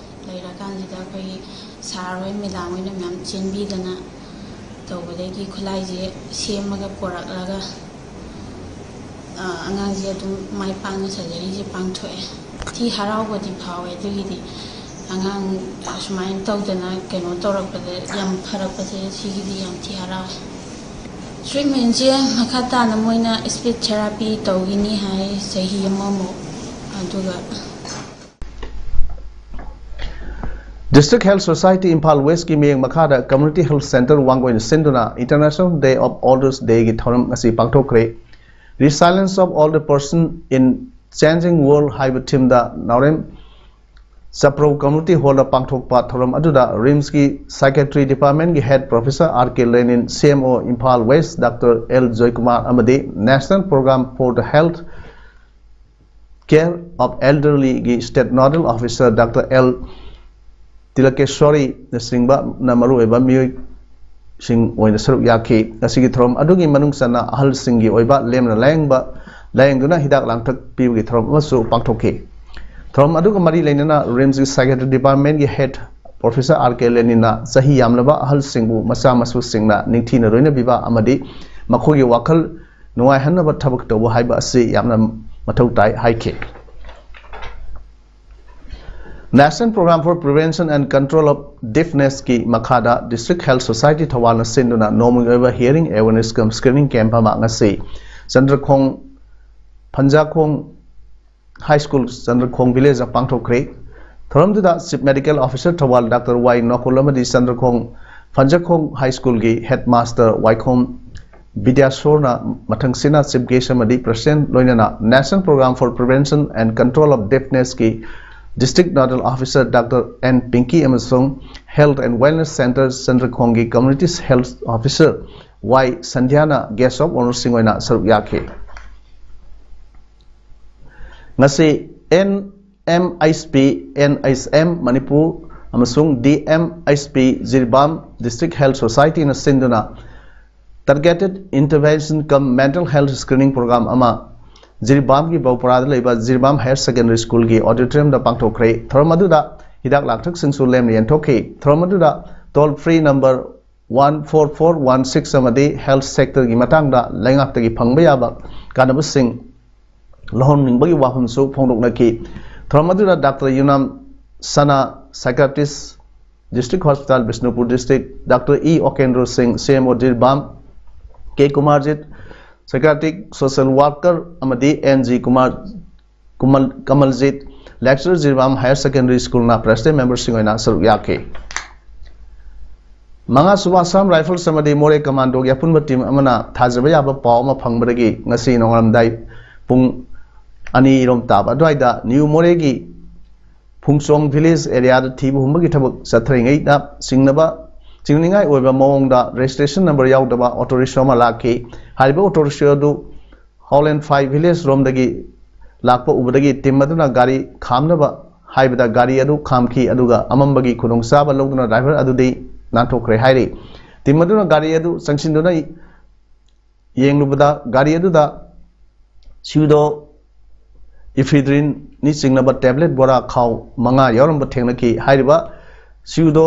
ꯂꯩꯔꯀꯥꯟꯁꯤꯗ ꯑꯩꯈꯣꯏꯒꯤ ꯁꯥꯔ ꯍꯣꯏ, ꯃꯦꯗꯥꯝ ꯍꯣꯏꯅ ꯃꯌꯥꯝ ꯆꯦꯟꯕꯤꯗꯅ ꯇꯧꯕꯗꯒꯤ ꯈꯨꯠꯂꯥꯏꯁꯦ ꯁꯦꯝꯃꯒ ꯄꯣꯔꯛꯂꯒ ꯑꯉꯥꯡꯁꯦ ꯑꯗꯨꯝ ꯃꯥꯏ ꯄꯥꯛꯅ ꯁꯔꯖꯔꯤꯁꯦ ꯄꯥꯡꯊꯣꯛꯑꯦ꯫ ꯊꯤ ꯍꯔꯥꯎꯕꯗꯤ ꯐꯥꯎꯋꯦ꯫ ꯑꯗꯨꯒꯤꯗꯤ ꯑꯉꯥꯡ ꯁꯨꯃꯥꯏꯅ ꯇꯧꯗꯅ ꯀꯩꯅꯣ ꯇꯧꯔꯛꯄꯗ ꯌꯥꯝ ꯐꯔꯛꯄꯁꯦ, ꯁꯤꯒꯤꯗꯤ ꯌꯥꯝ ꯊꯤ ꯍꯔꯥꯎꯋꯦ꯫ ꯇ꯭ꯔꯤꯠꯃꯦꯟꯁꯦ ꯃꯈꯥ ꯇꯥꯅ ꯃꯣꯏꯅ ꯁ꯭ꯄꯤꯆ ꯊꯦꯔꯥꯄꯤ ꯇꯧꯈꯤꯅꯤ ꯍꯥꯏ, ꯆꯍꯤ ꯑꯃꯃꯨꯛ꯫ ꯑꯗꯨꯒ District Health Society Imphal West ꯀꯤ ꯃꯤꯠꯌꯦꯡ ꯃꯈꯥꯗ Community Health Centre ꯋꯥꯡꯒꯣꯏꯅ ꯁꯤꯟꯗꯨꯅ International Day of Elders Day ꯒꯤ ꯊꯧꯔꯝ ꯉꯁꯤ ꯄꯥꯡꯊꯣꯛꯈ꯭ꯔꯦ꯫ Resilience of Older Person in Changing World ꯍꯥꯏꯕ theme ꯗ ꯅꯥꯎꯔꯦꯝ ꯆꯄ꯭ꯔꯧ Community Hall ꯗ ꯄꯥꯡꯊꯣꯛꯄ ꯊꯧꯔꯝ ꯑꯗꯨꯗ RIMS ꯀꯤ Psychiatry Department ꯀꯤ Head Professor R K Lenin, C M O Imphal West Doctor L Joykumar ꯑꯃꯗꯤ National Program for the Health Care of Elderly ꯒꯤ State Nodal Officer Doctor L Tilakeshwari ꯅꯆꯤꯡꯕꯅ ꯃꯔꯨꯑꯣꯏꯕ ꯃꯤꯑꯣꯏꯁꯤꯡ ꯑꯣꯏꯅ ꯁꯔꯨꯛ ꯌꯥꯈꯤ꯫ ꯉꯁꯤꯒꯤ ꯊꯧꯔꯝ ꯑꯗꯨꯒꯤ ꯃꯅꯨꯡ ꯆꯟꯅ ꯑꯍꯜꯁꯤꯡꯒꯤ ꯑꯣꯏꯕ ꯂꯦꯝꯅ ꯂꯥꯌꯦꯡꯕ ꯂꯥꯌꯦꯡꯗꯨꯅ ꯍꯤꯗꯥꯛ ꯂꯥꯡꯊꯛ ꯄꯤꯕꯒꯤ ꯊꯧꯔꯝ ꯑꯃꯁꯨ ꯄꯥꯡꯊꯣꯛꯈꯤ꯫ ꯊꯧꯔꯝ ꯑꯗꯨꯒ ꯃꯔꯤ ꯂꯩꯅꯅ RIMS ꯀꯤ Psychiatry Department ꯀꯤ Head Professor R K Lenin ꯅ ꯆꯍꯤ ꯌꯥꯝꯂꯕ ꯑꯍꯜꯁꯤꯡꯕꯨ ꯃꯆꯥ ꯃꯁꯨꯁꯤꯡꯅ ꯅꯤꯡꯊꯤꯅ ꯂꯣꯏꯅꯕꯤꯕ ꯑꯃꯗꯤ ꯃꯈꯣꯏꯒꯤ ꯋꯥꯈꯜ ꯅꯨꯡꯉꯥꯏꯍꯟꯅꯕ ꯊꯕꯛ ꯇꯧꯕ ꯍꯥꯏꯕ ꯑꯁꯤ ꯌꯥꯝꯅ ꯃꯊꯧ ꯇꯥꯏ ꯍꯥꯏꯈꯤ꯫ National Program for Prevention and Control of Deafness ꯀꯤ ꯃꯈꯥꯗ District Health Society ꯊꯧꯕꯥꯜꯅ ꯁꯤꯟꯗꯨꯅ ꯅꯣꯡꯃꯒꯤ ꯑꯣꯏꯕ hearing awareness cum screening camp ꯑꯃ ꯉꯁꯤ ꯆꯟꯗ꯭ꯔꯈꯣꯡ ꯐꯟꯖꯥꯈꯣꯡ High School ꯆꯟꯗ꯭ꯔꯈꯣꯡ Village ꯗ ꯄꯥꯡꯊꯣꯛꯈ꯭ꯔꯦ꯫ ꯊꯧꯔꯝꯗꯨꯗ Chief Medical Officer Thoubal Doctor Y ꯅꯣꯀꯨꯜ ꯑꯃꯗꯤ ꯆꯟꯗ꯭ꯔꯈꯣꯡ ꯐꯟꯖꯥꯈꯣꯡ High School ꯒꯤ Headmaster ꯋꯥꯏꯈꯣꯝ ꯕꯤꯗ꯭ꯌꯥꯁꯣꯔꯅ ꯃꯊꯪꯁꯤꯅ Chief Guest ꯑꯃꯗꯤ President ꯂꯣꯏꯅꯅ National Program for Prevention and Control of Deafness ꯀꯤ District Nodal Officer Doctor N Pinky ꯑꯃꯁꯨꯡ Health and Wellness Center ꯆꯟꯗ꯭ꯔꯈꯣꯡꯒꯤ Community Health Officer Y ꯁꯟꯙ꯭ꯌꯥꯅ Guest of Honour ꯁꯤꯡ ꯑꯣꯏꯅ ꯁꯔꯨꯛ ꯌꯥꯈꯤ꯫ ꯉꯁꯤ N M H P, N H M Manipur ꯑꯃꯁꯨꯡ D M H P Jiribam District Health Society ꯅ ꯁꯤꯟꯗꯨꯅ Targeted Intervention cum Mental Health Screening Program ꯑꯃ ꯖꯤꯔꯤꯕꯥꯝꯒꯤ ꯕꯧꯄꯔꯥꯗ ꯂꯩꯕ ꯖꯤꯔꯤꯕꯥꯝ Higher Secondary School ꯒꯤ auditorium ꯗ ꯄꯥꯡꯊꯣꯛꯈ꯭ꯔꯦ꯫ ꯊꯧꯔꯝ ꯑꯗꯨꯗ ꯍꯤꯗꯥꯛ ꯂꯥꯡꯊꯛꯁꯤꯡꯁꯨ ꯂꯦꯝꯅ ꯌꯦꯟꯊꯣꯛꯈꯤ꯫ ꯊꯧꯔꯝ ꯑꯗꯨꯗ toll free number one four four one six ꯑꯃꯗꯤ health sector ꯒꯤ ꯃꯇꯥꯡꯗ ꯂꯩꯉꯥꯛꯇꯒꯤ ꯐꯪꯕ ꯌꯥꯕ ꯀꯥꯟꯅꯕꯁꯤꯡ ꯂꯧꯍꯟꯅꯤꯡꯕꯒꯤ ꯋꯥꯐꯝꯁꯨ ꯐꯣꯡꯗꯣꯛꯅꯈꯤ꯫ ꯊꯧꯔꯝ ꯑꯗꯨꯗ Doctor ꯌꯨꯅꯥꯝ ꯁꯅꯥ, Psychiatrist, District Hospital, Bishnupur District, Doctor E ꯑꯣꯀꯦꯟꯗ꯭ꯔꯣ ꯁꯤꯡ, C M O Jiribam, K Kumarjit, Psychiatric Social Worker, ꯑꯃꯗꯤ N G Kumar, ꯀꯨꯃꯜ, ꯀꯃꯜꯖꯤꯠ, Lecturer, Jiribam Higher Secondary School ꯅ President member ꯁꯤꯡ ꯑꯣꯏꯅ ꯁꯔꯨꯛ ꯌꯥꯈꯤ꯫ ꯃꯉꯥ ꯁꯨꯕ Assam Rifles ꯑꯃꯗꯤ Moreh Commando ꯒꯤ ꯑꯄꯨꯟꯕ team ꯑꯃꯅ ꯊꯥꯖꯕ ꯌꯥꯕ ꯄꯥꯎ ꯑꯃ ꯐꯪꯕꯗꯒꯤ ꯉꯁꯤ ꯅꯣꯡꯉꯥꯜꯂꯝꯗꯥꯏ ꯄꯨꯡ ꯑꯅꯤ ꯔꯣꯝ ꯇꯥꯕ ꯑꯗꯨꯋꯥꯏꯗ New Moreh ꯒꯤ ꯐꯨꯡꯆꯣꯡ village area ꯗ ꯊꯤꯕ ꯍꯨꯝꯕꯒꯤ ꯊꯕꯛ ꯆꯠꯊꯔꯤꯉꯩꯗ ꯆꯤꯡꯅꯕ, ꯆꯤꯡꯅꯅꯤꯡꯉꯥꯏ ꯑꯣꯏꯕ ꯃꯑꯣꯡꯗ registration number ꯌꯥꯎꯗꯕ auto rickshaw ꯑꯃ ꯂꯥꯛꯈꯤ꯫ ꯍꯥꯏꯔꯤꯕ auto rickshaw ꯑꯗꯨ Howland Phai village ꯔꯣꯝꯗꯒꯤ ꯂꯥꯛꯄ ꯎꯕꯗꯒꯤ team ꯑꯗꯨꯅ ꯒꯥꯔꯤ ꯈꯥꯝꯅꯕ ꯍꯥꯏꯕꯗ ꯒꯥꯔꯤ ꯑꯗꯨ ꯈꯥꯝꯈꯤ, ꯑꯗꯨꯒ ꯑꯃꯝꯕꯒꯤ ꯈꯨꯗꯣꯡꯆꯥꯕ ꯂꯧꯗꯨꯅ driver ꯑꯗꯨꯗꯤ ꯅꯥꯟꯊꯣꯛꯈ꯭ꯔꯦ ꯍꯥꯏꯔꯤ꯫ Team ꯑꯗꯨꯅ ꯒꯥꯔꯤ ꯑꯗꯨ ꯆꯪꯁꯤꯟꯗꯨꯅ ꯌꯦꯡꯂꯨꯕꯗ ꯒꯥꯔꯤ ꯑꯗꯨꯗ pseudo ephedrine ꯅꯤ ꯆꯤꯡꯂꯕ tablet ꯕꯣꯔꯥ ꯈꯥꯎ ꯃꯉꯥ ꯌꯥꯎꯔꯝꯕ ꯊꯦꯡꯅꯈꯤ꯫ ꯍꯥꯏꯔꯤꯕ pseudo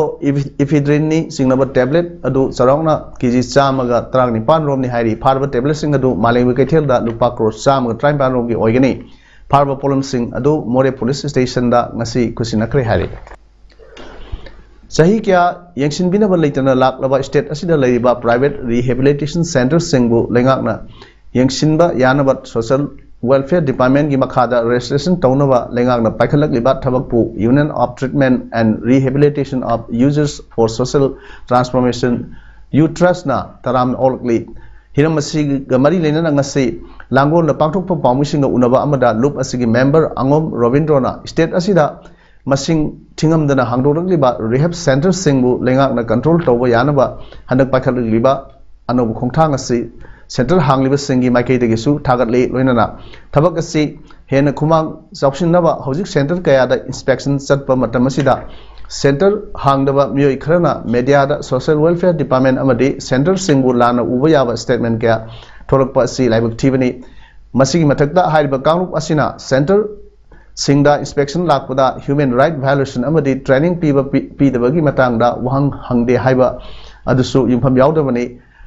ephedrine ꯅꯤ ꯆꯤꯡꯂꯕ tablet ꯑꯗꯨ ꯆꯥꯎꯔꯥꯛꯅ K G ꯆꯥꯝꯃꯒ ꯇꯔꯥꯅꯤꯄꯥꯟ ꯔꯣꯝꯅꯤ ꯍꯥꯏꯔꯤ꯫ ꯐꯥꯔꯕ tablet ꯁꯤꯡ ꯑꯗꯨ ꯃꯥꯂꯦꯝꯒꯤ ꯀꯩꯊꯦꯜꯗ ꯂꯨꯄꯥ ꯀ꯭ꯔꯣꯔ ꯆꯥꯝꯃꯒ ꯇꯔꯥꯅꯤꯄꯥꯟ ꯔꯣꯝꯒꯤ ꯑꯣꯏꯒꯅꯤ꯫ ꯐꯥꯔꯕ ꯄꯣꯠꯂꯝꯁꯤꯡ ꯑꯗꯨ ꯃꯣꯔꯦ police station ꯗ ꯉꯁꯤ ꯈꯨꯠꯁꯤꯟꯅꯈ꯭ꯔꯦ ꯍꯥꯏꯔꯤ꯫ ꯆꯍꯤ ꯀꯌꯥ ꯌꯦꯡꯁꯤꯟꯕꯤꯅꯕ ꯂꯩꯇꯅ ꯂꯥꯛꯂꯕ state ꯑꯁꯤꯗ ꯂꯩꯔꯤꯕ private rehabilitation center ꯁꯤꯡꯕꯨ ꯂꯩꯉꯥꯛꯅ ꯌꯦꯡꯁꯤꯟꯕ ꯌꯥꯅꯕ Social Welfare Department ꯀꯤ ꯃꯈꯥꯗ registration ꯇꯧꯅꯕ ꯂꯩꯉꯥꯛꯅ ꯄꯥꯏꯈꯠꯂꯛꯂꯤꯕ ꯊꯕꯛꯄꯨ Union of Treatment and Rehabilitation of Users for Social Transformation, ꯌꯨꯇ꯭ꯔꯁꯅ ꯇꯔꯥꯝꯅ ꯑꯣꯛꯂꯤ꯫ ꯍꯤꯔꯝ ꯑꯁꯤꯒ ꯃꯔꯤ ꯂꯩꯅꯅ ꯉꯁꯤ ꯂꯥꯡꯒꯣꯜꯗ ꯄꯥꯡꯊꯣꯛꯄ ꯄꯥꯎꯃꯤꯁꯤꯡꯒ ꯎꯅꯕ ꯑꯃꯗ ꯂꯨꯞ ꯑꯁꯤꯒꯤ ꯃꯦꯝꯕꯔ ꯑꯉꯣꯝ ꯔꯣꯕꯤꯟꯗ꯭ꯔꯣꯅ ꯁ꯭ꯇꯦꯠ ꯑꯁꯤꯗ ꯃꯁꯤꯡ ꯊꯤꯉꯝꯗꯅ ꯍꯥꯡꯗꯣꯔꯛꯂꯤꯕ ꯔꯤꯍꯦꯞ ꯁꯦꯟꯇꯔꯁꯤꯡꯕꯨ ꯂꯩꯉꯥꯛꯅ ꯀꯟꯇ꯭ꯔꯣꯜ ꯇꯧꯕ ꯌꯥꯅꯕ ꯍꯟꯗꯛ ꯄꯥꯏꯈꯠꯂꯛꯂꯤꯕ ꯑꯅꯧꯕ ꯈꯣꯡꯊꯥꯡ ꯑꯁꯤ ꯁꯦꯟꯇꯔ ꯍꯥꯡꯂꯤꯕꯁꯤꯡꯒꯤ ꯃꯥꯏꯀꯩꯗꯒꯤꯁꯨ ꯊꯥꯒꯠꯂꯤ꯫ ꯂꯣꯏꯅꯅ ꯊꯕꯛ ꯑꯁꯤ ꯍꯦꯟꯅ ꯈꯨꯃꯥꯡ ꯆꯥꯎꯁꯤꯟꯅꯕ ꯍꯧꯖꯤꯛ ꯁꯦꯟꯇꯔ ꯀꯌꯥꯗ ꯏꯟꯁꯄꯦꯛꯁꯟ ꯆꯠꯄ ꯃꯇꯝ ꯑꯁꯤꯗ ꯁꯦꯟꯇꯔ ꯍꯥꯡꯗꯕ ꯃꯤꯑꯣꯏ ꯈꯔꯅ ꯃꯦꯗꯤꯌꯥꯗ ꯁꯣꯁꯤꯌꯦꯜ ꯋꯦꯜꯐꯤꯌꯔ ꯗꯤꯄꯥꯔꯠꯃꯦꯟ ꯑꯃꯗꯤ ꯁꯦꯟꯇꯔꯁꯤꯡꯕꯨ ꯂꯥꯟꯅ ꯎꯕ ꯌꯥꯕ ꯁ꯭ꯇꯦꯠꯃꯦꯟ ꯀꯌꯥ ꯊꯣꯛꯂꯛꯄ ꯑꯁꯤ ꯂꯥꯏꯕꯛ ꯊꯤꯕꯅꯤ꯫ ꯃꯁꯤꯒꯤ ꯃꯊꯛꯇ ꯍꯥꯏꯔꯤꯕ ꯀꯥꯡꯂꯨꯞ ꯑꯁꯤꯅ ꯁꯦꯟꯇꯔ ꯁꯤꯡꯗ ꯏꯟꯁꯄꯦꯛꯁꯟ ꯂꯥꯛꯄꯗ ꯍ꯭ꯌꯨꯃꯦꯟ ꯔꯥꯏꯠ ꯚꯥꯏꯑꯣꯂꯦꯁꯟ ꯑꯃꯗꯤ ꯇ꯭ꯔꯦꯅꯤꯡ ꯄꯤꯕ ꯄꯤ- ꯄꯤꯗꯕꯒꯤ ꯃꯇꯥꯡꯗ ꯋꯥꯍꯪ ꯍꯪꯗꯦ ꯍꯥꯏꯕ ꯑꯗꯨꯁꯨ ꯌꯨꯝꯐꯝ ꯌꯥꯎꯗꯕꯅꯤ꯫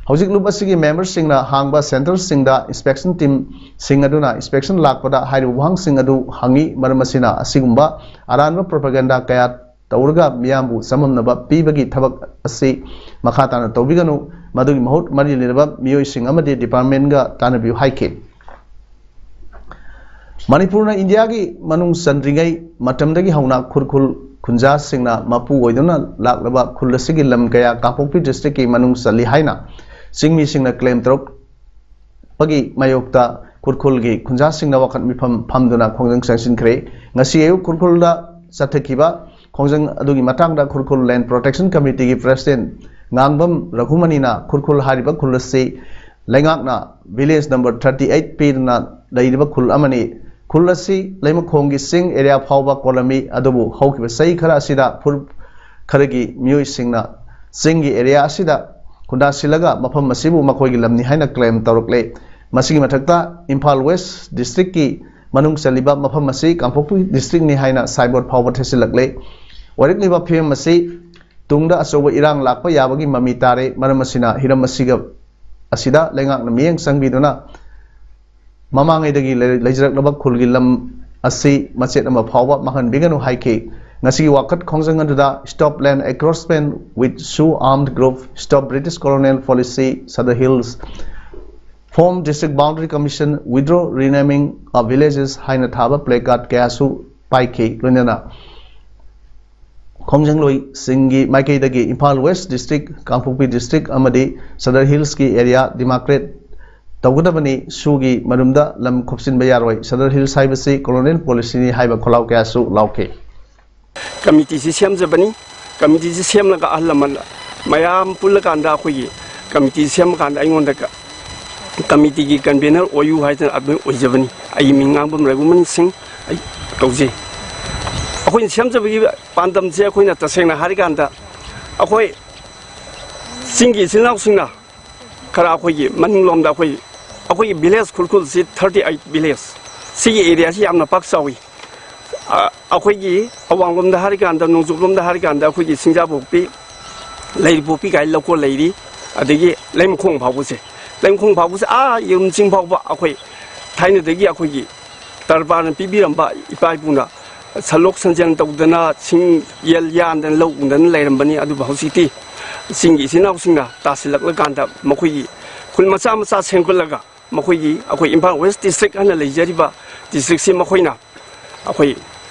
ꯍꯧꯖꯤꯛ ꯂꯨꯞ ꯑꯁꯤꯒꯤ ꯃꯦꯝꯕꯔꯁꯤꯡꯅ ꯍꯥꯡꯕ ꯁꯦꯟꯇꯔꯁꯤꯡꯗ ꯏꯟꯁꯄꯦꯛꯁꯟ ꯇꯤꯝꯁꯤꯡ ꯑꯗꯨꯅ ꯏꯟꯁꯄꯦꯛꯁꯟ ꯂꯥꯛꯄꯗ ꯍꯥꯏꯔꯤꯕ ꯋꯥꯍꯪꯁꯤꯡ ꯑꯗꯨ ꯍꯪꯉꯤ꯫ ꯃꯔꯝ ꯑꯁꯤꯅ ꯑꯁꯤꯒꯨꯝꯕ ꯑꯔꯥꯟꯕ ꯄ꯭ꯔꯣꯄꯥꯒꯦꯟꯗꯥ ꯀꯌꯥ ꯇꯧꯔꯒ ꯃꯤꯌꯥꯝꯕꯨ ꯆꯃꯝꯅꯕ ꯄꯤꯕꯒꯤ ꯊꯕꯛ ꯑꯁꯤ ꯃꯈꯥ ꯇꯥꯅ ꯇꯧꯕꯤꯒꯅꯨ꯫ ꯃꯗꯨꯒꯤ ꯃꯍꯨꯠ ꯃꯔꯤ ꯂꯩꯅꯕ ꯃꯤꯑꯣꯏꯁꯤꯡ ꯑꯃꯗꯤ ꯗꯤꯄꯥꯔꯠꯃꯦꯟꯒ ꯇꯥꯟꯅꯕꯤꯌꯨ ꯍꯥꯏꯈꯤ꯫ ꯃꯅꯤꯄꯨꯔꯅ ꯏꯟꯗꯤꯌꯥꯒꯤ ꯃꯅꯨꯡ ꯆꯟꯗ꯭ꯔꯤꯉꯩ ꯃꯇꯝꯗꯒꯤ ꯍꯧꯅ ꯈꯨꯔꯈꯨꯜ ꯈꯨꯟꯖꯥꯁꯤꯡꯅ ꯃꯄꯨ ꯑꯣꯏꯗꯨꯅ ꯂꯥꯛꯂꯕ ꯈꯨꯜ ꯑꯁꯤꯒꯤ ꯂꯝ ꯀꯌꯥ ꯀꯥꯡꯄꯣꯛꯄꯤ ꯗꯤꯁꯇ꯭ꯔꯤꯛꯀꯤ ꯃꯅꯨꯡ ꯆꯜꯂꯤ ꯍꯥꯏꯅ ꯆꯤꯡꯃꯤꯁꯤꯡꯅ ꯀ꯭ꯂꯦꯝ ꯇꯧꯔꯛꯄꯒꯤ ꯃꯥꯌꯣꯛꯇ ꯈꯨꯔꯈꯨꯜꯒꯤ ꯈꯨꯟꯖꯥꯁꯤꯡꯅ ꯋꯥꯀꯠ ꯃꯤꯐꯝ ꯐꯝꯗꯨꯅ ꯈꯣꯡꯖꯪ ꯆꯪꯁꯤꯟꯈ꯭ꯔꯦ꯫ ꯉꯁꯤ ꯑꯌꯨꯛ ꯈꯨꯔꯈꯨꯜꯗ ꯆꯠꯊꯈꯤꯕ ꯈꯣꯡꯖꯪ ꯑꯗꯨꯒꯤ ꯃꯇꯥꯡꯗ ꯈꯨꯔꯈꯨꯜ ꯂꯦꯟ ꯄ꯭ꯔꯣꯇꯦꯛꯁꯟ ꯀꯃꯤꯇꯤꯒꯤ ꯄ꯭ꯔꯦꯁꯤꯗꯦꯟꯠ ꯉꯥꯡꯕꯝ ꯔꯘꯨꯃꯅꯤꯅ ꯈꯨꯔꯈꯨꯜ ꯍꯥꯏꯔꯤꯕ ꯈꯨꯜ ꯑꯁꯤ ꯂꯩꯉꯥꯛꯅ ꯚꯤꯂꯦꯖ ꯅꯝꯕꯔ ꯊꯥꯔꯇꯤ ꯑꯩꯠ ꯄꯤꯗꯨꯅ ꯂꯩꯔꯤꯕ ꯈꯨꯜ ꯑꯃꯅꯤ꯫ ꯈꯨꯜ ꯑꯁꯤ ꯂꯩꯃꯈꯣꯡꯒꯤ ꯆꯤꯡ ꯑꯦꯔꯤꯌꯥ ꯐꯥꯎꯕ ꯀꯣꯜꯂꯝꯃꯤ, ꯑꯗꯨꯕꯨ ꯍꯧꯈꯤꯕ ꯆꯍꯤ ꯈꯔ ꯑꯁꯤꯗ ꯐꯨꯔꯨꯞ ꯈꯔꯒꯤ ꯃꯤꯑꯣꯏꯁꯤꯡꯅ ꯆꯤꯡꯒꯤ ꯑꯦꯔꯤꯌꯥ ꯑꯁꯤꯗ ꯈꯨꯟꯗꯥꯁꯤꯜꯂꯒ ꯃꯐꯝ ꯑꯁꯤꯕꯨ ꯃꯈꯣꯏꯒꯤ ꯂꯝꯅꯤ ꯍꯥꯏꯅ ꯀ꯭ꯂꯦꯝ ꯇꯧꯔꯛꯂꯦ꯫ ꯃꯁꯤꯒꯤ ꯃꯊꯛꯇ ꯏꯝꯐꯥꯜ ꯋꯦꯁ ꯗꯤꯁꯇ꯭ꯔꯤꯛꯀꯤ ꯃꯅꯨꯡ ꯆꯜꯂꯤꯕ ꯃꯐꯝ ꯑꯁꯤ ꯀꯥꯡꯄꯣꯛꯄꯤ ꯗꯤꯁꯇ꯭ꯔꯤꯛꯅꯤ ꯍꯥꯏꯅ ꯁꯥꯏꯟꯕꯣꯔꯗ ꯐꯥꯎꯕ ꯊꯦꯠꯆꯤꯜꯂꯛꯂꯦ꯫ ꯑꯣꯏꯔꯛꯂꯤꯕ ꯐꯤꯕꯝ ꯑꯁꯤ ꯇꯨꯡꯗ ꯑꯆꯧꯕ ꯏꯔꯥꯡ ꯂꯥꯛꯄ ꯌꯥꯕꯒꯤ ꯃꯃꯤ ꯇꯥꯔꯦ꯫ ꯃꯔꯝ ꯑꯁꯤꯅ ꯍꯤꯔꯝ ꯑꯁꯤꯒ ꯑꯁꯤꯗ ꯂꯩꯉꯥꯛꯅ ꯃꯤꯠꯌꯦꯡ ꯆꯪꯕꯤꯗꯨꯅ ꯃꯃꯥꯡꯉꯩꯗꯒꯤ ꯂꯩ- ꯂꯩꯖꯔꯛꯂꯕ ꯈꯨꯜꯒꯤ ꯂꯝ ꯑꯁꯤ ꯃꯆꯦꯠ ꯑꯃ ꯐꯥꯎꯕ ꯃꯥꯡꯍꯟꯕꯤꯒꯅꯨ ꯍꯥꯏꯈꯤ꯫ ꯉꯁꯤꯒꯤ ꯋꯥꯀꯠ ꯈꯣꯡꯖꯪ ꯑꯗꯨꯗ "Stop land encroachment with shoe armed group, stop British colonial policy, Sadar Hills, form district boundary commission, withdraw renaming of villages" ꯍꯥꯏꯅ ꯊꯥꯕ ꯄ꯭ꯂꯦ ꯀꯥꯔꯗ ꯀꯌꯥꯁꯨ ꯄꯥꯏꯈꯤ꯫ ꯂꯣꯏꯅꯅ ꯈꯣꯡꯖꯪꯂꯣꯏꯁꯤꯡꯒꯤ ꯃꯥꯏꯀꯩꯗꯒꯤ ꯏꯝꯐꯥꯜ ꯋꯦꯁ ꯗꯤꯁꯇ꯭ꯔꯤꯛ, ꯀꯥꯡꯄꯣꯛꯄꯤ ꯗꯤꯁꯇ꯭ꯔꯤꯛ ꯑꯃꯗꯤ ꯁꯗꯔ ꯍꯤꯜꯁꯀꯤ ꯑꯦꯔꯤꯌꯥ ꯗꯤꯃꯥꯔꯀꯦꯠ ꯇꯧꯒꯗꯕꯅꯤ꯫ ꯁꯨꯒꯤ ꯃꯔꯨꯝꯗ ꯂꯝ ꯈꯣꯞꯆꯤꯟꯕ ꯌꯥꯔꯣꯏ꯫ ꯁꯗꯔ ꯍꯤꯜꯁ ꯍꯥꯏꯕꯁꯤ ꯀꯣꯂꯣꯅꯤꯌꯦꯜ ꯄꯣꯂꯤꯁꯤꯅꯤ ꯍꯥꯏꯕ ꯈꯣꯜꯂꯥꯎ ꯀꯌꯥꯁꯨ ꯂꯥꯎꯈꯤ꯫ ꯀꯃꯤꯇꯤꯁꯤ ꯁꯦꯝꯖꯕꯅꯤ꯫ ꯀꯃꯤꯇꯤꯁꯤ ꯁꯦꯝꯂꯒ ꯑꯍꯜ ꯂꯃꯟ ꯃꯌꯥꯝ ꯄꯨꯜꯂꯀꯥꯟꯗ ꯑꯩꯈꯣꯏꯒꯤ ꯀꯃꯤꯇꯤ ꯁꯦꯝꯃꯀꯥꯟꯗ ꯑꯩꯉꯣꯟꯗ ꯀ-, ꯀꯃꯤꯇꯤꯒꯤ ꯀꯟꯚꯦꯅꯔ ꯑꯣꯏꯌꯨ ꯍꯥꯏꯗꯅ ꯑꯗꯨꯃꯥꯏꯅ ꯑꯣꯏꯖꯕꯅꯤ꯫ ꯑꯩꯒꯤ ꯃꯤꯡ ꯉꯥꯡꯕꯝ ꯔꯘꯨꯃꯟ ꯁꯤꯡ ꯑꯩ ꯀꯧꯖꯩ꯫ ꯑꯩꯈꯣꯏꯅ ꯁꯦꯝꯖꯕꯒꯤ ꯄꯥꯟꯗꯝꯁꯦ ꯑꯩꯈꯣꯏꯅ ꯇꯁꯦꯡꯅ ꯍꯥꯏꯔꯀꯥꯟꯗ ꯑꯩꯈꯣꯏ ꯆꯤꯡꯒꯤ ꯏꯆꯤꯜ ꯏꯅꯥꯎꯁꯤꯡꯅ ꯈꯔ ꯑꯩꯈꯣꯏꯒꯤ ꯃꯅꯤꯡꯂꯣꯝꯗ ꯑꯩꯈꯣꯏ, ꯑꯩꯈꯣꯏꯒꯤ ꯚꯤꯂꯦꯖ ꯈꯨꯔꯈꯨꯜꯁꯤ thirty eight village꯫ ꯁꯤꯒꯤ ꯑꯦꯔꯤꯌꯥꯁꯤ ꯌꯥꯝꯅ ꯄꯥꯛ ꯆꯥꯎꯏ꯫ ꯑ, ꯑꯩꯈꯣꯏꯒꯤ ꯑꯋꯥꯡꯂꯣꯝꯗ ꯍꯥꯏꯔꯀꯥꯟꯗ, ꯅꯣꯡꯆꯨꯞꯂꯣꯝꯗ ꯍꯥꯏꯔꯀꯥꯟꯗ ꯑꯩꯈꯣꯏꯒꯤ ꯁꯤꯡꯖꯥꯄꯣꯛꯄꯤ, ꯂꯩꯔꯤꯄꯣꯛꯄꯤ ꯀꯥꯏꯅ ꯂꯧꯀꯣꯜ ꯂꯩꯔꯤ, ꯑꯗꯒꯤ ꯂꯩꯃꯈꯣꯡ ꯐꯥꯎꯕꯁꯦ, ꯂꯩꯃꯈꯣꯡ ꯐꯥꯎꯕꯁꯦ ꯑꯥ ꯌꯦꯔꯨꯝ ꯆꯤꯡ ꯐꯥꯎꯕ ꯑꯩꯈꯣꯏ ꯊꯥꯏꯅꯗꯒꯤ ꯑꯩꯈꯣꯏꯒꯤ ꯇꯔꯕꯥꯔꯅ ꯄꯤꯕꯤꯔꯝꯕ ꯏꯄꯥ ꯏꯄꯨꯅ ꯁꯟꯂꯣꯛ ꯁꯟꯖꯦꯟ ꯇꯧꯗꯅ ꯁꯤꯡ ꯌꯦꯜ ꯌꯥꯟꯗꯅ ꯂꯧ ꯎꯗꯅ ꯂꯩꯔꯝꯕꯅꯤ꯫ ꯑꯗꯨꯕꯨ ꯍꯧꯖꯤꯛꯇꯤ ꯆꯤꯡꯒꯤ ꯏꯆꯤꯟ ꯏꯅꯥꯎꯁꯤꯡꯅ ꯇꯥꯁꯤꯜꯂꯛꯂꯀꯥꯟꯗ ꯃꯈꯣꯏꯒꯤ ꯈꯨꯜ ꯃꯆꯥ ꯃꯆꯥ ꯁꯦꯝꯒꯠꯂꯒ ꯃꯈꯣꯏꯒꯤ, ꯑꯩꯈꯣꯏ ꯏꯝꯐꯥꯜ ꯋꯦꯁ ꯗꯤꯁꯇ꯭ꯔꯤꯛ ꯍꯥꯏꯅ ꯂꯩꯖꯔꯤꯕ ꯗꯤꯁꯇ꯭ꯔꯤꯛꯁꯤ ꯃꯈꯣꯏꯅ ꯑꯩꯈꯣꯏ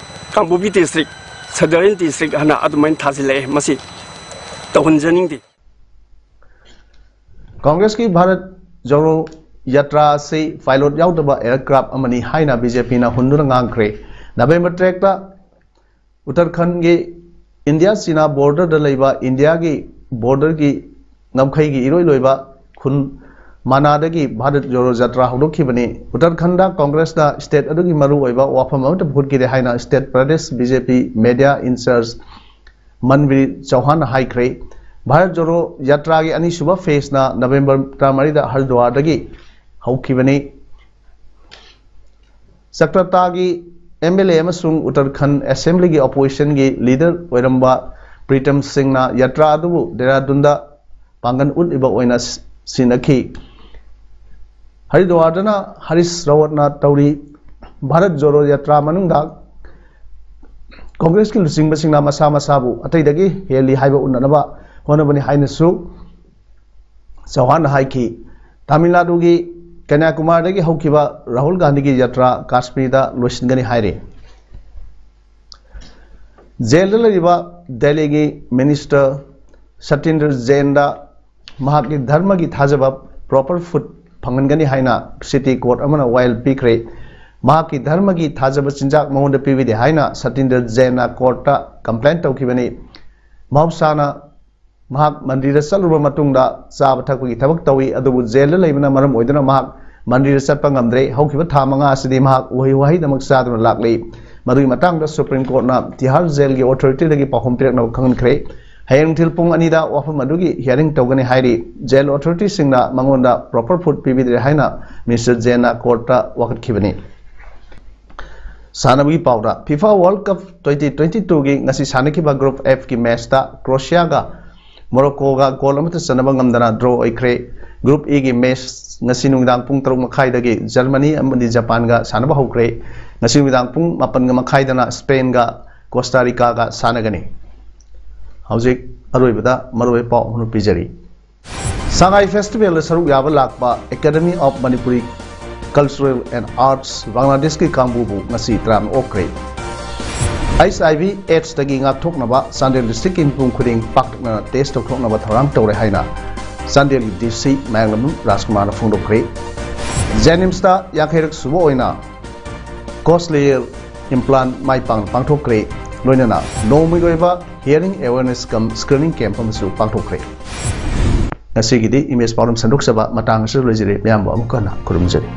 ꯀꯥꯡꯄꯣꯛꯄꯤ ꯗꯤꯁꯇ꯭ꯔꯤꯛ, ꯁꯗꯔꯟ ꯗꯤꯁꯇ꯭ꯔꯤꯛ ꯍꯥꯏꯅ ꯑꯗꯨꯃꯥꯏꯅ ꯊꯥꯖꯤꯜꯂꯛꯑꯦ꯫ ꯃꯁꯤ ꯇꯧꯍꯟꯖꯅꯤꯡꯗꯦ꯫ ꯀꯣꯡꯒ꯭ꯔꯦꯁꯀꯤ ꯚꯥꯔꯠ ꯖꯣꯔꯣ ꯌꯥꯇ꯭ꯔꯥ ꯑꯁꯤ ꯄꯥꯏꯂꯣꯠ ꯌꯥꯎꯗꯕ ꯑꯦꯌꯔꯀ꯭ꯔꯥꯐ ꯑꯃꯅꯤ ꯍꯥꯏꯅ ꯕꯤ ꯖꯦ ꯄꯤꯅ ꯍꯨꯟꯗꯨꯅ ꯉꯥꯡꯈ꯭ꯔꯦ꯫ ꯅꯕꯦꯝꯕꯔ ꯇꯔꯦꯠꯇ ꯎꯠꯇꯔꯈꯟꯒꯤ ꯏꯟꯗꯤꯌꯥ ꯆꯤꯅꯥ ꯕꯣꯔꯗꯔꯗ ꯂꯩꯕ ꯏꯟꯗꯤꯌꯥꯒꯤ ꯕꯣꯔꯗꯔꯒꯤ ꯉꯝꯈꯩꯒꯤ ꯏꯔꯣꯏ ꯂꯣꯏꯕ ꯈꯨꯟ ꯃꯥꯅꯥꯗꯒꯤ ꯚꯥꯔꯠ ꯖꯣꯔꯣ ꯖꯥꯇ꯭ꯔꯥ ꯍꯧꯗꯣꯛꯈꯤꯕꯅꯤ꯫ ꯎꯠꯇꯔꯈꯟꯗ ꯀꯣꯡꯒ꯭ꯔꯦꯁꯅ ꯁ꯭ꯇꯦꯠ ꯑꯗꯨꯒꯤ ꯃꯔꯨꯑꯣꯏꯕ ꯋꯥꯐꯝ ꯑꯃꯠꯇ ꯄꯨꯈꯠꯈꯤꯗꯦ ꯍꯥꯏꯅ ꯁ꯭ꯇꯦꯠ ꯄ꯭ꯔꯗꯦꯁ ꯕꯤ ꯖꯦ ꯄꯤ ꯃꯦꯗꯤꯌꯥ ꯏꯟꯆꯥꯔꯖ ꯃꯟꯕꯤꯔ ꯆꯧꯍꯥꯟꯅ ꯍꯥꯏꯈ꯭ꯔꯦ꯫ ꯚꯥꯔꯠ ꯖꯣꯔꯣ ꯌꯥꯇ꯭ꯔꯥꯒꯤ ꯑꯅꯤꯁꯨꯕ ꯐꯦꯁꯅ ꯅꯕꯦꯝꯕꯔ ꯇꯔꯥꯃꯔꯤꯗ ꯍꯔꯗ꯭ꯋꯥꯔꯗꯒꯤ ꯍꯧꯈꯤꯕꯅꯤ꯫ ꯆꯀ꯭ꯔꯇꯥꯒꯤ ꯑꯦꯝ ꯑꯦꯜ ꯑꯦ ꯑꯃꯁꯨꯡ ꯎꯠꯇꯔꯈꯟ ꯑꯦꯁꯦꯝꯕ꯭ꯂꯤꯒꯤ ꯑꯣꯄꯣꯖꯤꯁꯟꯒꯤ ꯂꯤꯗꯔ ꯑꯣꯏꯔꯝꯕ ꯄ꯭ꯔꯤꯇꯝ ꯁꯤꯡꯅ ꯌꯥꯇ꯭ꯔꯥ ꯑꯗꯨꯕꯨ ꯗꯦꯔꯥꯗꯨꯟꯗ ꯄꯥꯡꯒꯜ ꯎꯠꯂꯤꯕ ꯑꯣꯏꯅ ꯁꯤꯟꯅꯈꯤ꯫ ꯍꯔꯤꯗ꯭ꯋꯥꯔꯗꯅ ꯍꯔꯤꯁ ꯔꯥꯋꯠꯅ ꯇꯧꯔꯤ꯫ ꯚꯥꯔꯠ ꯖꯣꯔꯣ ꯌꯥꯇ꯭ꯔꯥ ꯃꯅꯨꯡꯗ ꯀꯣꯡꯒ꯭ꯔꯦꯁꯀꯤ ꯂꯨꯆꯤꯡꯕꯁꯤꯡꯅ ꯃꯁꯥ ꯃꯁꯥꯕꯨ ꯑꯇꯩꯗꯒꯤ ꯍꯦꯜꯂꯤ ꯍꯥꯏꯕ ꯎꯠꯅꯅꯕ ꯍꯣꯠꯅꯕꯅꯤ ꯍꯥꯏꯅꯁꯨ ꯆꯧꯍꯥꯟꯅ ꯍꯥꯏꯈꯤ꯫ ꯇꯥꯃꯤꯜ ꯅꯥꯗꯨꯒꯤ ꯀꯟꯌꯥꯀꯨꯃꯥꯔꯤꯗꯒꯤ ꯍꯧꯈꯤꯕ ꯔꯥꯍꯨꯜ ꯒꯥꯟꯙꯤꯒꯤ ꯌꯥꯇ꯭ꯔꯥ ꯀꯥꯁꯃꯤꯔꯗ ꯂꯣꯏꯁꯤꯟꯒꯅꯤ ꯍꯥꯏꯔꯤ꯫ ꯖꯦꯜꯗ ꯂꯩꯔꯤꯕ ꯗꯦꯜꯂꯤꯒꯤ ꯃꯤꯅꯤꯁꯇꯔ ꯁꯇꯤꯟꯗ꯭ꯔ ꯖꯦꯟꯗ ꯃꯍꯥꯛꯀꯤ ꯙꯔꯃꯒꯤ ꯊꯥꯖꯕ proper food ꯐꯪꯍꯟꯒꯅꯤ ꯍꯥꯏꯅ ꯁꯤꯇꯤ ꯀꯣꯔꯠ ꯑꯃꯅ ꯋꯥꯌꯦꯜ ꯄꯤꯈ꯭ꯔꯦ꯫ ꯃꯍꯥꯛꯀꯤ ꯙꯔꯃꯒꯤ ꯊꯥꯖꯕ ꯆꯤꯟꯖꯥꯛ ꯃꯉꯣꯟꯗ ꯄꯤꯕꯤꯗꯦ ꯍꯥꯏꯅ ꯁꯇꯤꯟꯗ꯭ꯔ ꯖꯦꯟꯅ ꯀꯣꯔꯠꯇ ꯀꯝꯄ꯭ꯂꯦꯟ ꯇꯧꯈꯤꯕꯅꯤ꯫ ꯃꯍꯧꯁꯥꯅ ꯃꯍꯥꯛ ꯃꯟꯗꯤꯔꯗ ꯆꯠꯂꯨꯔꯕ ꯃꯇꯨꯡꯗ ꯆꯥꯕ ꯊꯛꯄꯒꯤ ꯊꯕꯛ ꯇꯧꯏ, ꯑꯗꯨꯕꯨ ꯖꯦꯜꯗ ꯂꯩꯕꯅ ꯃꯔꯝ ꯑꯣꯏꯗꯨꯅ ꯃꯍꯥꯛ ꯃꯟꯗꯤꯔꯗ ꯆꯠꯄ ꯉꯝꯗ꯭ꯔꯦ꯫ ꯍꯧꯈꯤꯕ ꯊꯥ ꯃꯉꯥ ꯑꯁꯤꯗꯤ ꯃꯍꯥꯛ ꯎꯍꯩ ꯋꯥꯍꯩꯗꯃꯛ ꯆꯥꯗꯨꯅ ꯂꯥꯛꯂꯤ꯫ ꯃꯗꯨꯒꯤ ꯃꯇꯥꯡꯗ ꯁꯨꯄ꯭ꯔꯤꯝ ꯀꯣꯔꯠꯅ ꯇꯤꯍꯥꯔ ꯖꯦꯜꯒꯤ ꯑꯣꯊꯣꯔꯤꯇꯤꯗꯒꯤ ꯄꯥꯎꯈꯨꯝ ꯄꯤꯔꯛꯅꯕ ꯈꯪꯍꯟꯈ꯭ꯔꯦ꯫ ꯍꯌꯦꯡ ꯅꯨꯡꯊꯤꯜ ꯄꯨꯡ ꯑꯅꯤꯗ ꯋꯥꯐꯝ ꯑꯗꯨꯒꯤ ꯍꯤꯌꯥꯔꯤꯡ ꯇꯧꯒꯅꯤ ꯍꯥꯏꯔꯤ꯫ ꯖꯦꯜ ꯑꯣꯊꯣꯔꯤꯇꯤꯁꯤꯡꯅ ꯃꯉꯣꯟꯗ proper food ꯄꯤꯕꯤꯗ꯭ꯔꯦ ꯍꯥꯏꯅ ꯃꯤꯁꯇꯔ ꯖꯦꯟꯅ ꯀꯣꯔꯠꯇ ꯋꯥꯀꯠꯈꯤꯕꯅꯤ꯫ ꯁꯥꯟꯅꯕꯒꯤ ꯄꯥꯎꯗ, FIFA world cup twenty twenty ꯇꯨꯒꯤ ꯉꯁꯤ ꯁꯥꯟꯅꯈꯤꯕ ꯒ꯭ꯔꯨꯞ ꯑꯦꯐꯀꯤ ꯃꯦꯆꯇ ꯀ꯭ꯔꯣꯁꯤꯌꯥꯒ ꯃꯣꯔꯣꯀꯣꯒ ꯒꯣꯜ ꯑꯃꯠꯇ ꯆꯟꯅꯕ ꯉꯝꯗꯅ ꯗ꯭ꯔꯣ ꯑꯣꯏꯈ꯭ꯔꯦ꯫ ꯒ꯭ꯔꯨꯞ ꯏꯒꯤ ꯃꯦꯆ ꯉꯁꯤ ꯅꯨꯃꯤꯗꯥꯡ ꯄꯨꯡ ꯇꯔꯨꯛ ꯃꯈꯥꯏꯗꯒꯤ ꯖꯔꯃꯅꯤ ꯑꯃꯗꯤ ꯖꯄꯥꯟꯒ ꯁꯥꯟꯅꯕ ꯍꯧꯈ꯭ꯔꯦ꯫ ꯉꯁꯤ ꯅꯨꯃꯤꯗꯥꯡ ꯄꯨꯡ ꯃꯥꯄꯟꯒ ꯃꯈꯥꯏꯗꯅ ꯁ꯭ꯄꯦꯟꯒ ꯀꯣꯁꯇꯥ ꯔꯤꯀꯥꯒ ꯁꯥꯟꯅꯒꯅꯤ꯫ ꯍꯧꯖꯤꯛ ꯑꯔꯣꯏꯕꯗ ꯃꯔꯨꯑꯣꯏꯕ ꯄꯥꯎ ꯑꯃ ꯄꯤꯖꯔꯤ꯫ ꯁꯉꯥꯏ ꯐꯦꯁꯇꯤꯚꯦꯜꯗ ꯁꯔꯨꯛ ꯌꯥꯕ ꯂꯥꯛꯄ Academy of Manipuri Cultural and Arts ꯕꯪꯒ꯭ꯂꯥꯗꯦꯁꯀꯤ ꯀꯥꯡꯕꯨꯕꯨ ꯉꯁꯤ ꯇꯔꯥꯝꯅ ꯑꯣꯛꯈ꯭ꯔꯦ꯫ ꯑꯩꯆ ꯑꯥꯏ ꯚꯤ ꯑꯦꯗꯁꯇꯒꯤ ꯉꯥꯛꯊꯣꯛꯅꯕ ꯆꯥꯟꯗꯦꯜ ꯗꯤꯁꯇ꯭ꯔꯤꯛꯀꯤ ꯃꯤꯄꯨꯝ ꯈꯨꯗꯤꯡ ꯄꯥꯛꯇꯛꯅꯅ ꯇꯦꯁ ꯇꯧꯊꯣꯛꯅꯕ ꯊꯧꯔꯥꯡ ꯇꯧꯔꯦ ꯍꯥꯏꯅ ꯆꯥꯟꯗꯦꯜꯒꯤ ꯗꯤ ꯁꯤ ꯃꯌꯥꯡꯂꯝꯕꯝ ꯔꯥꯖꯀꯨꯃꯥꯔꯅ ꯐꯣꯡꯗꯣꯛꯈ꯭ꯔꯦ꯫ ꯖꯦꯅꯤꯝꯁꯇ ꯌꯥꯡꯈꯩꯔꯛ ꯁꯨꯕ ꯑꯣꯏꯅ ꯀꯣꯁꯂꯤꯌꯔ ꯏꯝꯄ꯭ꯂꯥꯟ ꯃꯥꯏ ꯄꯥꯛꯅ ꯄꯥꯡꯊꯣꯛꯈ꯭ꯔꯦ꯫ ꯂꯣꯏꯅꯅ ꯅꯣꯡꯃꯒꯤ ꯑꯣꯏꯕ hearing awareness cum screening camp ꯑꯃꯁꯨ ꯄꯥꯡꯊꯣꯛꯈ꯭ꯔꯦ꯫ ꯉꯁꯤꯒꯤꯗꯤ ꯏꯃꯦꯖ ꯄꯥꯎꯗꯝ ꯁꯟꯗꯣꯛꯆꯕ ꯃꯇꯥꯡ ꯑꯁꯤꯗ ꯂꯣꯏꯖꯔꯦ꯫ ꯃꯌꯥꯝꯕꯨ ꯑꯃꯨꯛ ꯍꯟꯅ ꯈꯨꯔꯨꯝꯖꯔꯤ꯫